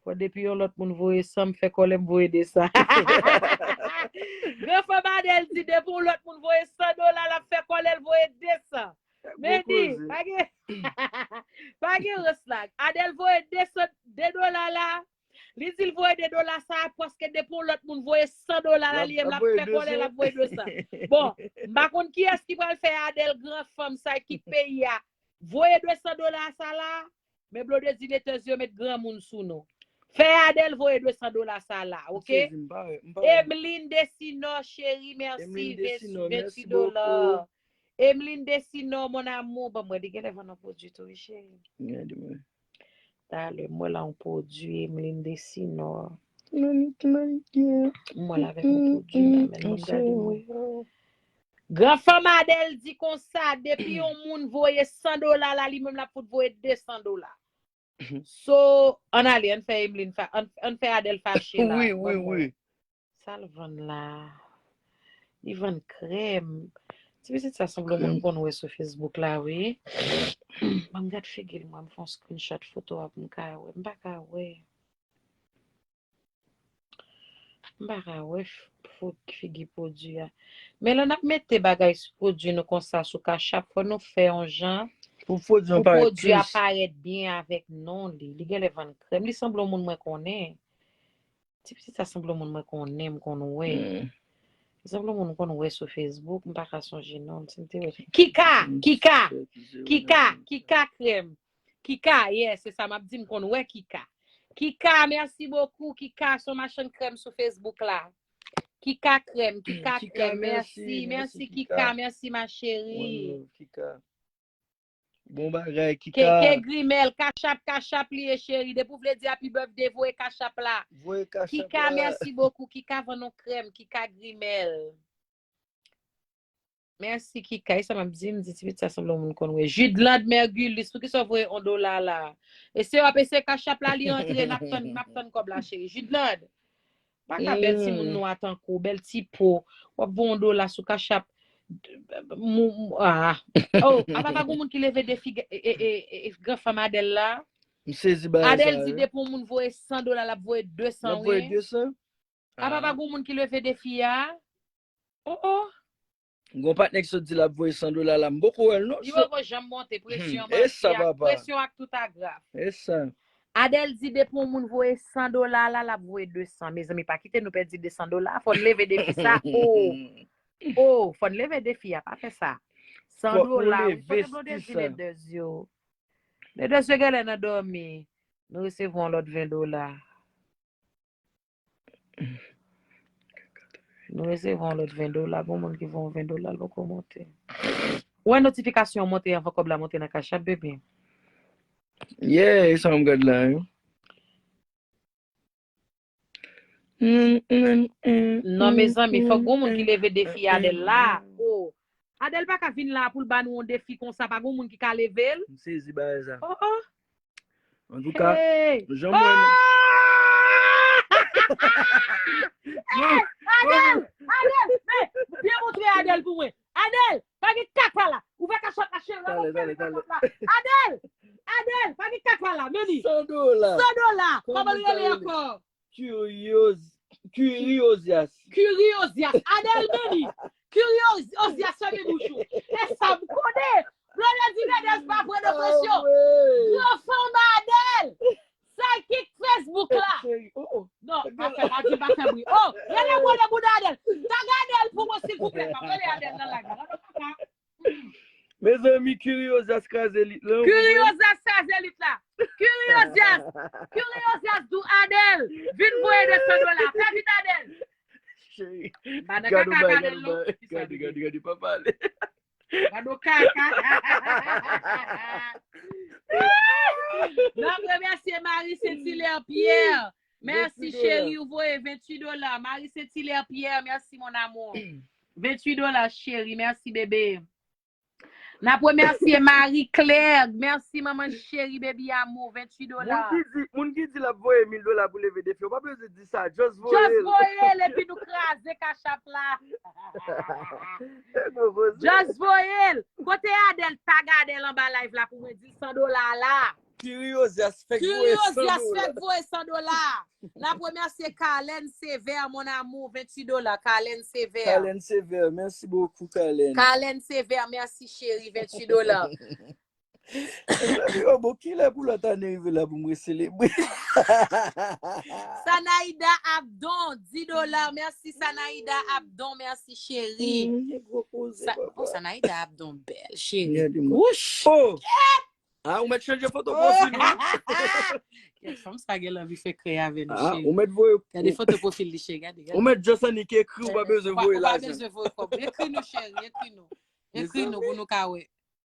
Fò depi yon lòt moun voye san, m fè kòlè m voye de san. Gran fanm Adèl di depi yon lòt moun voye san dola, l ap fè kòlè l voye de san. Men di, pa gen, pa gen rans la. Adèl voye de san, de dola la. Li di l voye de dola sa, paske depi yon lòt moun voye san dola la, li menm l ap fè kòlè, l ap voye de san. Bon, m pa konn kiyès ki pral fè Adèl gran fanm sa ki peyi a. Voye de san dola sa la, men Blondedy Letters yo met granmoun sou nou. Fè Adèl voye de san dola sa la, ok? Emeline Desinor, cheri, mèsi, ventuit dola. Emeline Desinor, mon amour, ban mwen, li genlè vann yon pwodui tou, wi, cheri. Talè, mwen la yon pwodui, Emeline Desinor. Mwen la avèk yon pwodui, la, men non, gade mwen. Gran fanm Adèl di konsa, depi yon moun voye san dola la, li menm l ap fout voye de san dola. So, ann ale, ann fè Emeline, fa, ann, ann fè Adèl fache la. Wi, wi, wi. Sa l vann la? Li vann krèm. Ti pitit sa sanble moun m konn wè sou Facebook la, wi. Ban m gad figi l, mwen, m fè yon screenshot foto a pou m ka wè. M pa ka wè. M pa ka wè figi pwodui a. Men lè n ap mete bagay sou pwodui nou konsa sou Cash App, fò nou fè yon jan pou pwodui a parèt byen avèk non li. Li genlè vann krèm. Li sanble yon moun mwen konnen. Ti pitit sa sanble yon moun mwen konnen, m konn wè. Li sanble yon moun m konn wè sou Facebook, m pa ka sonje non l, si m te wè. Kika, Kika, Kika, Kika krèm. Kika, yeah, se sa m ap di, m konn wè Kika. Kika, merci beaucoup, Kika, se yon machann krèm sou Facebook la. Kika krèm, Kika krèm, merci, merci Kika, merci ma chérie. Bon bagay, Kika. Ke Grimèl, Cash App, Cash App li ye, cheri. Depi w vle di happy birthday, voye Cash App la. Voye Cash App la. Kika, merci beaucoup. Kika vann yon krèm, Kika Grimèl. Mèsi, Kika. E sa m ap di, m di, ti pitit sa sanble yon moun konn wè. Judland Mergulus, poukisa w voye yon dola la? E se w ap eseye Cash App la, li antre, n ap tann, n ap tann kòb la, cheri. Judland. Pa ka bèl timoun nwa tankou, bèl ti po. W ap voye yon dola sou Cash App. Mou, mou, ah. Oh, apa pa gon moun ki leve defi e, e, e, e, gran fanm Adèl la? M sezi bagay sa. Adèl di depi yon moun voye san dola, l ap voye de san, wi. L ap voye de san? Apa pa gon moun ki leve defi a? Oh, oh. Gon patnè ki sot di l ap voye san dola la, m poko wè l non. Li poko janm monte, presyon, e sa, papa. Presyon ak tout agraf. E sa. Adèl di depi yon moun voye san dola la, l ap voye de san. Mezanmi, pa kite nou pèdi de san dola. Fò n leve defi sa. Oh. Oh, fò n leve defi a, pa fè sa. San dola, wi, kote Blondedy Letters yo? Letters yo genlè nan dòmi. Nou resevwa yon lòt ven dola. Nou resevwa yon lòt ven dola, gon moun ki voye yon ven dola, l poko monte. Ou wè notifikasyon monte anvan kòb la monte nan Cash App, bebe? Yeah, e sa m gad la, wi. Non, mezanmi, fòk gon moun ki leve defi Adèl la. Oh. Adèl pa ka vin la pou l ba nou yon defi konsa, pa gon moun ki ka leve l. M sezi bagay sa. Oh, oh. Antouka, jan mwen. Hey! Adèl! Adèl! Men, byen montre Adèl pou mwen. Adèl! Pa gen kaka la! Ouvè Cash App la, cheri, w ap fè kaka la. Adèl! Adèl! Pa gen kaka la, men li. San dola. San dola. Kòman l rele ankò? Curioz-, Curiosias. Curiosias. Adèl, men li. Curiosias, fèmen bouch ou. E sa m konnen. Blondedy Letters pa pran nan presyon. Gran fanm Adèl. Psychic Facebook la. Non, pa fè, pa di, pa fè bri. Oh, rele mwen nan bouda Adèl. Tag Adèl pou mwen, silvouplè. Pa rele Adèl nan lag la. Mezanmi, Curiosias kraze lit la. Curiosias kraze lit la. Curiosias. Curiosias di Adèl. Vin voye de san dola. Fè vit, Adèl. Cheri. Ba nan kaka Adèl, non. Gade, gade, gade, pa pale. Gade kaka. N ap remèsye Marie Saint-Hilaire Pierre. Mèsi, cheri, ou voye ventuit dola. Marie Saint-Hilaire Pierre, mèsi, mon amour. Ventuit dola, cheri. Mèsi, bebe. N ap remèsye Marie Claire. Mèsi, manman cheri, baby amour, ventuit dola. Moun ki di, moun ki di l ap voye mil dola pou leve defi, ou pa bezwen di sa. Just voye l. Just voye l, epi nou kraze Cash App la. Just voye l. Kote Adèl? Tag Adèl anba live la pou mwen di l san dola la. Curiosias fèk voye san Curiosias dola. Fèk voye san dola. N ap remèsye Carlène Sévère, mon amour, venntuit dola. Carlène Sévère. Carlène Sévère, merci beaucoup, Carlène. Carlène Sévère, mèsi cheri, venntuit dola. Mezanmi, oh, bon, kilè pou lòt ane rive la pou mwen selebre? Sanaïda Abdon, dis dola. Mèsi Sanaïda Abdon, mèsi cheri. Mm, gwo koze, Sa- papa. Oh, Sanaïda Abdon, bèl cheri. Gade mwen. Wouch. Oh! Ah, ou mèt chanje foto pwofil, wi. Kèk fanm sa gen anvi fè kreye avè nou, Ah, cheri. Ou mèt voye. Gade foto pwofil li, cheri. Gade, gade. Ou mèt just annik ekri, ou pa bezwen voye Ou pa lajan. Bezwen voye kòb. Ekri nou, cheri. Ekri nou. Ekri nou pou nou ka wè.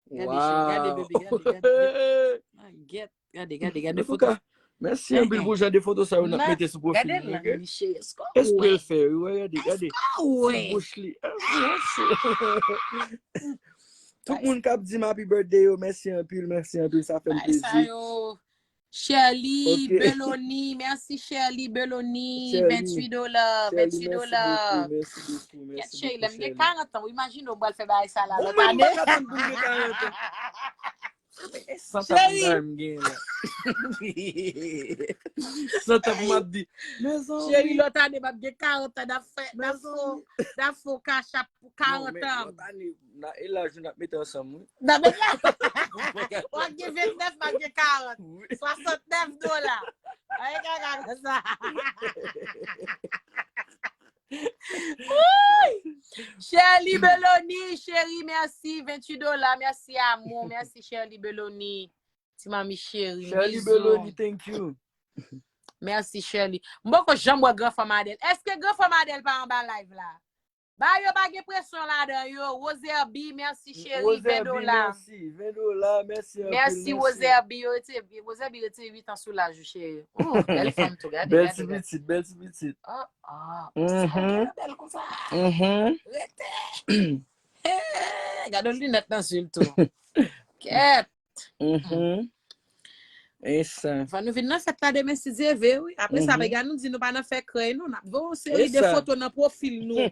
Gade, cheri. Gade, bebe. Gade, gade, gade. Ah, gèt. Gade, gade, gade foto. Mèsi anpil pou jan de foto sa yo n ap mete sou pwofil. Gade lang li, cheri. Espre l fè, wi, gade, gade. Ti bouch li. Tout moun k ap di m happy birthday yo, mèsi anpil, mèsi anpil, sa fè m plezi. Shirley Beloni, mèsi Shirley Beloni, venntuit dola, venntuit dola. Kèt cheri, lè m gen karant an, imajine w pral fè bagay sa la lòt ane. Cheri, m gen la. Santan pou m ap di. Cheri, lòt ane m ap gen karant an, n ap fè, n ap fè, n ap fè kachap pou karant an. E laj nou n ap mete ansanm, wi. W ap gen vennèf, m ap gen karant. Swasantnèf dola. Ay, gaga konsa. Shirley Beloni, cheri, mèsi. Venntuit dola, mèsi, amou. Mèsi, Shirley Beloni. Ti mami cheri. Shirley Beloni, thank you. Mèsi, Shirley. M poko janm wè granfanm Adèl. Èske granfanm Adèl pa anba live la? Ba yo pa gen presyon ladan yo. Roserby, mèsi, cheri. Ven dola. Mèsi, ven dola. Mèsi anpil. Mèsi, Roserby. Yo rete, Roserby rete uit an sou laj ou, cheri. Oh, bèl fanm tou, gade. Bèl ti pitit, bèl ti pitit. Ah, ah. Sa bèl konsa. Rete. Gade yon linèt nan zye l tou. Kèt. E sa. Fò nou vin nan fèt la demen si Dye vle, wi. Apre sa, piga nou di nou pa nan fè krèy, non. N ap voye yon seri de foto nan pwofil nou.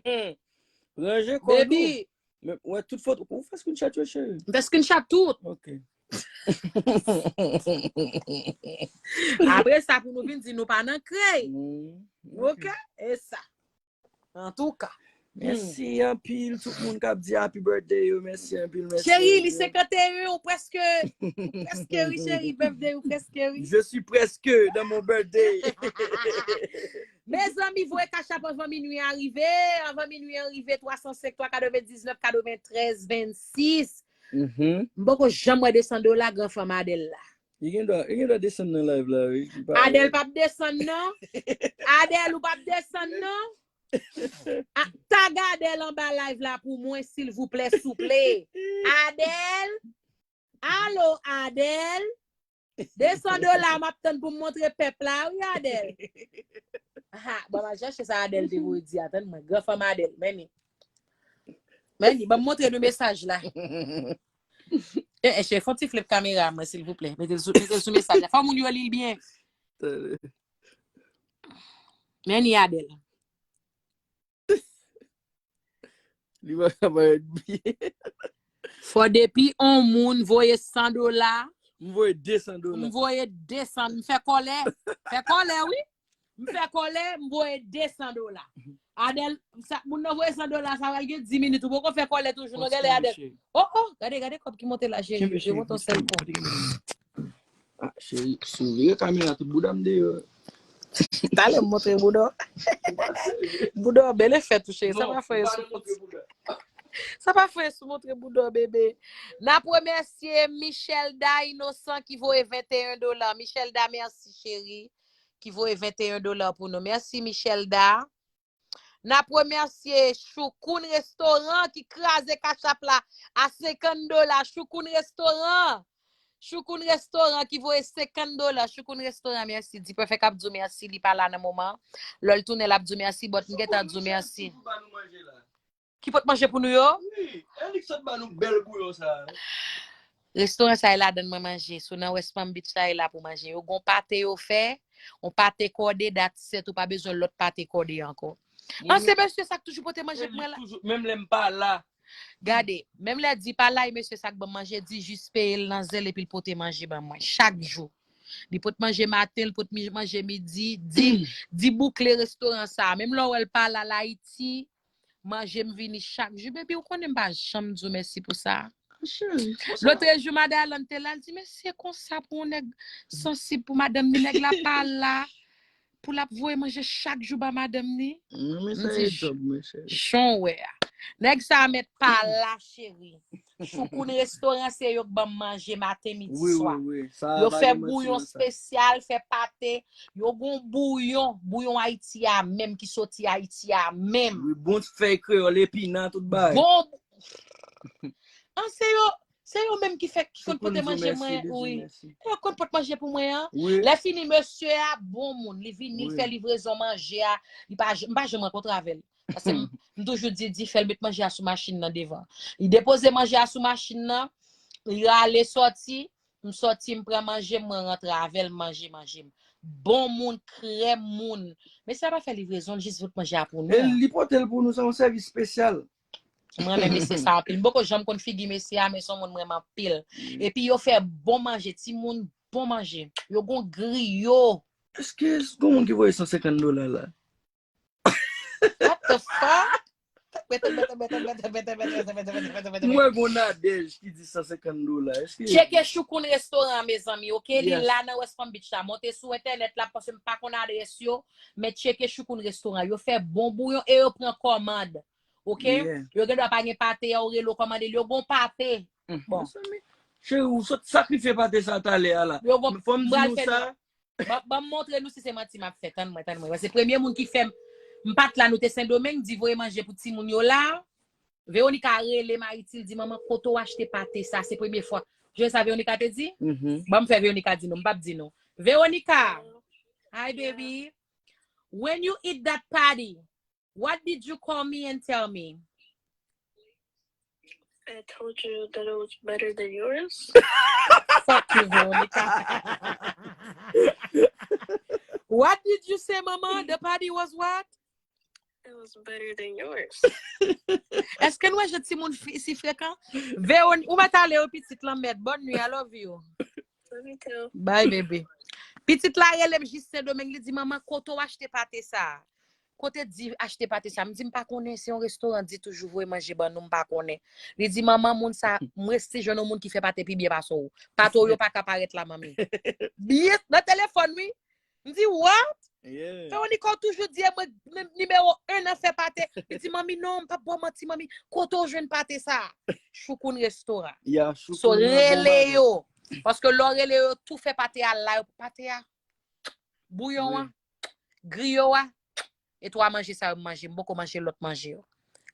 Ranje kò nou. Baby. Wè tout foto. Ou fè screenshot yo, cheri? M fè screenshot tout. Ok. Apre sa, pou nou vin di nou pa nan krèy. Ok? E sa. Antouka. Mèsi anpil tout moun k ap di happy birthday yo. Mèsi anpil, mèsi. Cheri, li senkant e en, ou prèske, ou prèske ri, cheri, birthday ou prèske ri. Je suis presque dans mon birthday. Mezanmi, voye kachap anvan minui a rive. Anvan minui an rive, twa san senk, twa katrevendiznèf, katreventrèz, vennsis. M poko janm wè de san dola granfanm Adèl la. Li gen dwa, li gen dwa desann nan live la, wi. Adèl p ap desann, non. Adèl, ou p ap desann, non. Tag Adèl anba live la pou mwen, silvouplè, souple. Adèl. Alo, Adèl. De san dola m ap tann pou m montre pèp la, wi, Adèl. Ha, bon, m al chèche sa Adèl te voye di a, tann mwen, granfanm Adèl, men ni. Men ni, ban m montre nou mesaj la. E, e, cheri, fè yon ti flip kamera mwen, silvouplè. Mete l sou, mete l sou mesaj la. Fò moun yo li l byen. Men ni Adèl. Li pa ka parèt byen. Fò depi on moun voye san dola. M voye de san dola. M voye de san, m fè kòlè. Fè kòlè, wi. M fè kòlè, m voye de san dola. Adèl, sa, moun nan voye san dola, sa pral gen dis minit, ou poko fè kòlè toujou, non, gade Adèl. Oh, oh, gade, gade kòb ki monte la, cheri. Yo monte yon sèl kou. Ah, cheri, si w vire kamera, tout bouda m deyò. Talè m montre bouda w. Bouda w bèl e fèt ou, cheri. Sa pa fè sou. Sa pa fè sou montre bouda w, bebe. N ap remèsye Michelda Innocent ki voye venteyen dola. Michelda, mèsi, cheri. Ki voye venteyen dola pou nou. Mèsi, Michelda. N ap remèsye Choukoun Restoran ki kraze kachap la a senkant dola. Choukoun Restoran. Choukoun Restoran ki voye senkant dola. Choukoun Restoran, mèsi. Di Perfect ap di w mèsi, li pa la nan moman. Lè l tounen, l ap di w mèsi, but m gentan di w mèsi. Ki pot manje pou nou yo? Wi, e li k sot ba nou bèl bouyon sa. Restoran sa e ladan mwen manje. Si w nan West Palm Beach la, e la pou manje. Yo gon pate yo fè, yon pate kòde, that's it, ou pa bezwen lòt pate kòde ankò. An, se mesye sa k toujou pote manje pou mwen la. Menm lè m pa la, Gade, menm lè di pa la, e mesye sa k ban m manje, di jis peye l nan zèl epi l pote manje ban mwen. Chak jou. Li pot manje maten, li pot mi- manje midi, di, di boukle restoran sa. Menm lè w wè l pa la, l Ayiti, manje m vini chak jou. Baby, ou konnen m pa janm di w mèsi pou sa. Cheri, konsa. Lotrejou, madanm Alan te la, l di, mesye, konsa pou yon nèg sansib pou madanm ni, nèg la pa la. Pou l ap voye manje chak jou ba madanm ni. Wi, men sa e djòb, mwen, cheri. Jan w wè a. Nèg sa a mèt pa la, cheri. Choukoun restoran, se yo k ban m manje maten, midi, swa. Wi, wi, wi. Yo fè bouyon espesyal, fè pate. Yo gon bouyon, bouyon Ayiti a menm, ki soti Ayiti a menm. Wi, bon fèy kreyòl, epinan, tout bagay. Bon, an, se yo, se yo menm ki fè, ki konn pote manje mwen, wi. Se yo konn pote manje pou mwen an. Lè fini, mesye a bon moun. Li vini, li fè livrezon manje a. Li pa, m pa janm rankontre avè l. Paske m, m toujou di, di fè l met manje a sou machin nan devan. Li depoze manje a sou machin nan, li rale sòti, m sòti, m pran manje, mwen rantre avè l, manje, manje m. Bon moun, krèm moun. Mesye a pa fè livrezon, l jis voye manje a pou nou. E li pote l pou nou, se yon sèvis espesyal. Mwen renmen mesye sa anpil. M poko janm konn figi mesye a, men se yon moun m renmen anpil. Epi yo fè bon manje, timoun, bon manje. Yo gon griyo. Èske gon moun ki voye san senkant dola la? What the fuck? Mete, mete, mete, mete, mete, mete, mete, mete, mete, mete, mete. Mwen gon Nadège ki di san senkant dola. Èske Tcheke Choukoun restoran, mezanmi, oke? Li la nan West Palm Beach la. Monte sou entènèt la, paske m pa konn adrès yo, men tcheke Choukoun restoran. Yo fè bon bouyon e yo pran kòmand. Oke? Yo gen dwa pa gen pate a, ou rele, ou kòmande l, yo gon pate. Bon. Mezanmi, cheri, ou sot sakrifye pate sa talè a la. Yo gon, fò m di nou sa. Ban, ban m montre nou si se manti m ap fè. Tann mwen, tann mwen. Se premye moun ki fè m, m pa t la, nou te Sendomeng, di voye manje pou timoun yo la. Veronica rele m Ayiti, l di, manman, kote w achte pate sa? Se premye fwa. Jan sa Veronica te di? Ban m fè Veronica di nou, m p ap di nou. Veronica, hi baby. When you eat that patty, what did you call me and tell me? I told you that it was better than yours. Fuck you, Veronica. What did you say, mama? The patty was what? It was better than yours. Èske nou wè jan timoun fi- si frekan? Veron, ou mèt ale wi pitit lan mèt. Bonne nuit, I love you. Love you too. Bye, baby. Pitit la rele m jis Sendomeng, li di, manman, kote w achte pate sa? Kote di achte pate sa? M di, m pa konnen, se yon restoran di toujou voye manje ban nou, m pa konnen. Li di, manman, moun sa, m resi jwenn yon moun ki fè pate pi byen pase w. Pate w yo pa ka parèt la, manmi. Byen, nan telefòn, wi. M di, what? Veronica, ou toujou di, e mwen, men- nimewo en nan fè pate. Li di, manmi, non, m p ap ba w manti, manmi. Kote w jwenn pate sa? Choukoun restoran. So, rele yo. Paske lè w rele yo, tou fè pate a la, yo pate a. Bouyon an, griyo a, e twa manje sa yo m manje, m poko manje lòt manje yo.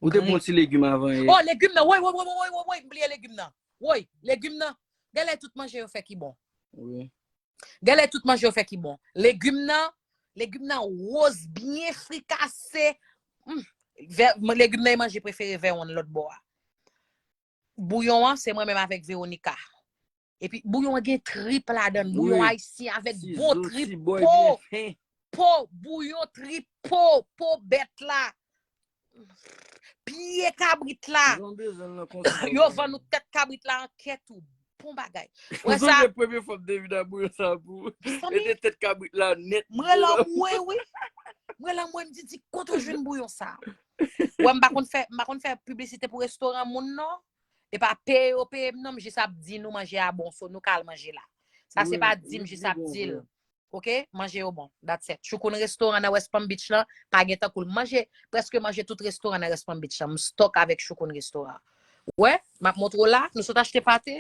Ou te pran ti legim avan yè. Oh, legim nan, woy, woy, woy, m bliye legim nan. Woy, legim nan. Genlè tout manje yo fè ki bon. Wi. Genlè tout manje yo fè ki bon. Legim nan, legim nan woz, byen frikase. Mm. Vè- legim nan e manje prefere Vèwonn lòt bò a. Bouyon an, se mwen menm avèk Veronica. Epi bouyon an gen trip ladan l, bouyon ayisyen avèk bon trip po. Po, bouyon trip po, po bèt la. Pye kabrit la. Yo vann ou tèt kabrit la an kè tou. Bon bagay. Ou wè sa? Premye fwa m te vin a bouyon sa pou ou. Mete tèt kabrit la nèt. Mwen lan mwen, wi. Mwen lan mwen, m di, di, kote w jwenn bouyon sa? Wè, m pa konn fè, m pa konn fè piblisite pou restoran moun, non. E pa peye yo peye m, non, m jis ap di nou manje a bon, so nou ka al manje la. Sa se pa di m, jis ap di l. Oke, manje yo bon. That's it. Choukoun restoran nan West Palm Beach lan, pa gen tankou l. Manje, prèske manje tout restoran nan West Palm Beach lan. M stòk avèk Choukoun restoran. Wè, m ap montre w la, nou sot achte pate,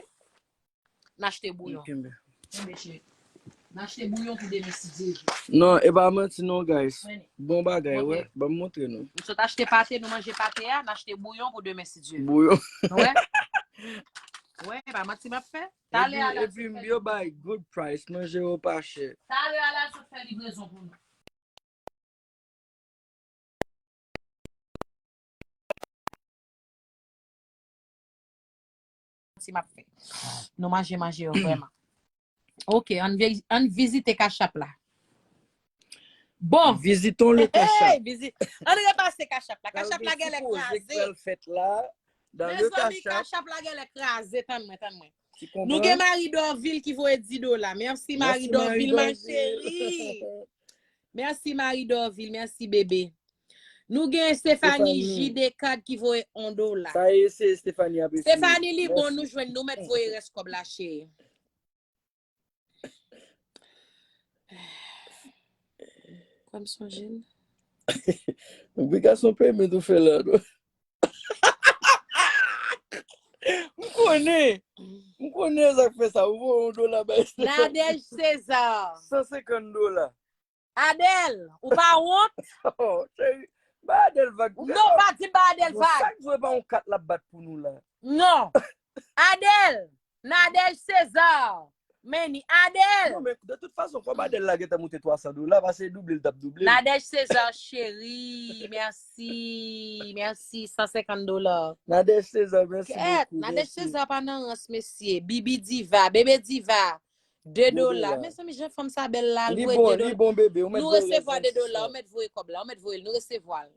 n achte bouyon. Kenbe, cheri. N achte bouyon pou demen si Dye vle. Non, e pa manti non, guys. Bon bagay, wè. Ban m montre nou. Nou sot achte pate, nou manje pate a, n achte bouyon pou demen si Dye vle. Bouyon. Wè. Wè, e pa manti m ap fè. Talè a la, epi yo bay good price, manje yo pa chè. Talè a la, sot fè livrezon pou nou. Si m ap fè. Nou manje, manje yo vrèman. Ok, ann vi- ann vizite Cash App la. Bon. Visitons le Cash App. Hey, vizi- ann repase Cash App la. Cash App la genlè kraze. Fèt la. Dans le Mezanmi, Cash App. Cash App la genlè kraze, tann mwen, tann mwen. Nou gen Marie Dorville ki voye dis dola. Mèsi Marie Dorville, ma chérie. Mèsi Marie Dorville, mèsi bebe. Nou gen Stephanie J Descartes ki voye yon dola. Sa ye, se Stephanie ap ekri. Stephanie, li bon, nou jwenn, nou mèt voye rès kòb la, cheri. Kwè m sonje l. Wi, gason, peye men tou fè la, non. M konnen. M konnen sa k fè sa. Ou voye yon dola bay Stephanie. Nadège César. San senkant dola. Adèl, ou pa wont? Oh, cheri, ba Adèl vag. Non, pa di ba Adèl vag. Sa k jwe pa yon kat l ap bat pou nou la. Non. Adèl, Nadège César. Men ni Adèl. Non, men de tout fason, kòb Adèl la gentan moute twa san dola, pase double l t ap double. Nadège César, cheri, mèsi, mèsi, san senkant dola. Nadège César, mèsi bokou. Kèt, Nadège César pa nan rans, mesye. Bibi Diva, Bebe Diva. De dola. Mezanmi, jan fanm sa bèl la, l voye de dola. Li bon, li bon, bebe. Ou mèt voye de dola. Nou resevwa de dola, ou mèt voye kòb la, ou mèt voye l, nou resevwa l.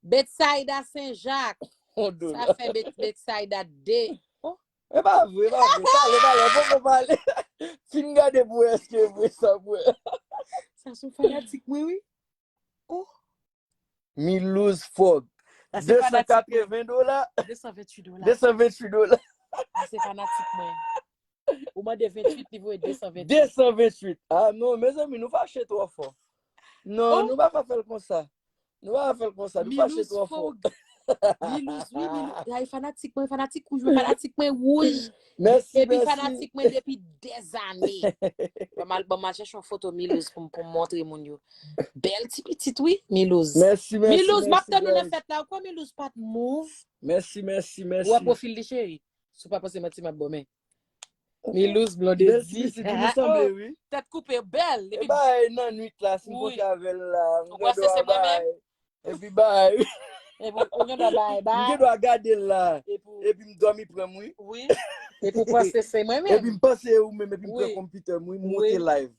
Betsaida Saint-Jacques. Yon dola. Sa fè Bet-, Betsaida de. Oh. E pa vre, e pa vre. Pale, pale, poko pale. Fin gade pou wè èske e vre sa, pou wè. Sa se yon fanatik mwen, wi. Oh. Milouz Fog. Sa se fanatik mwen. De san katreven dola. De san venntuit dola. De san venntuit dola. Sa se fanatik mwen. Ou mande venntuit, li voye de san venntuit. De san venntuit. Ah non, mezanmi, nou fache twò fò. Non, nou pa ka fè l konsa. Nou pa ka fè l konsa, nou fache twò fò. Milouz Fog. Milouz, wi, Milouz. Ay, fanatik mwen, fanatik wouj mwen, fanatik mwen wouj. Mèsi, mèsi. Epi fanatik mwen depi dèzane. Ban m al, ban m al chèche yon foto Milouz pou m, pou m montre moun yo. Bèl ti pitit, wi, Milouz. Mèsi, mèsi, Milouz, m ap tann ou nan fèt la. Ou kwè Milouz pa t move? Mèsi, mèsi, mèsi. Ou wè pwofil li, cheri? Si w pa panse manti m ap ba w, men. Milouz Blondedy. Bèl ti pitit, nou sanble, wi. Tèt koupe, bèl. E bay nan nwit la, si m kontre avè l la. Ou panse se mwen menm? Epi bay. Epi ou gen dwa bay, bay. M gen dwa gade l la. Epi m dòmi pran m, wi. Wi. Epi w panse se mwen menm? Epi m panse ou menm, epi m pran konpitè m, wi, m monte live.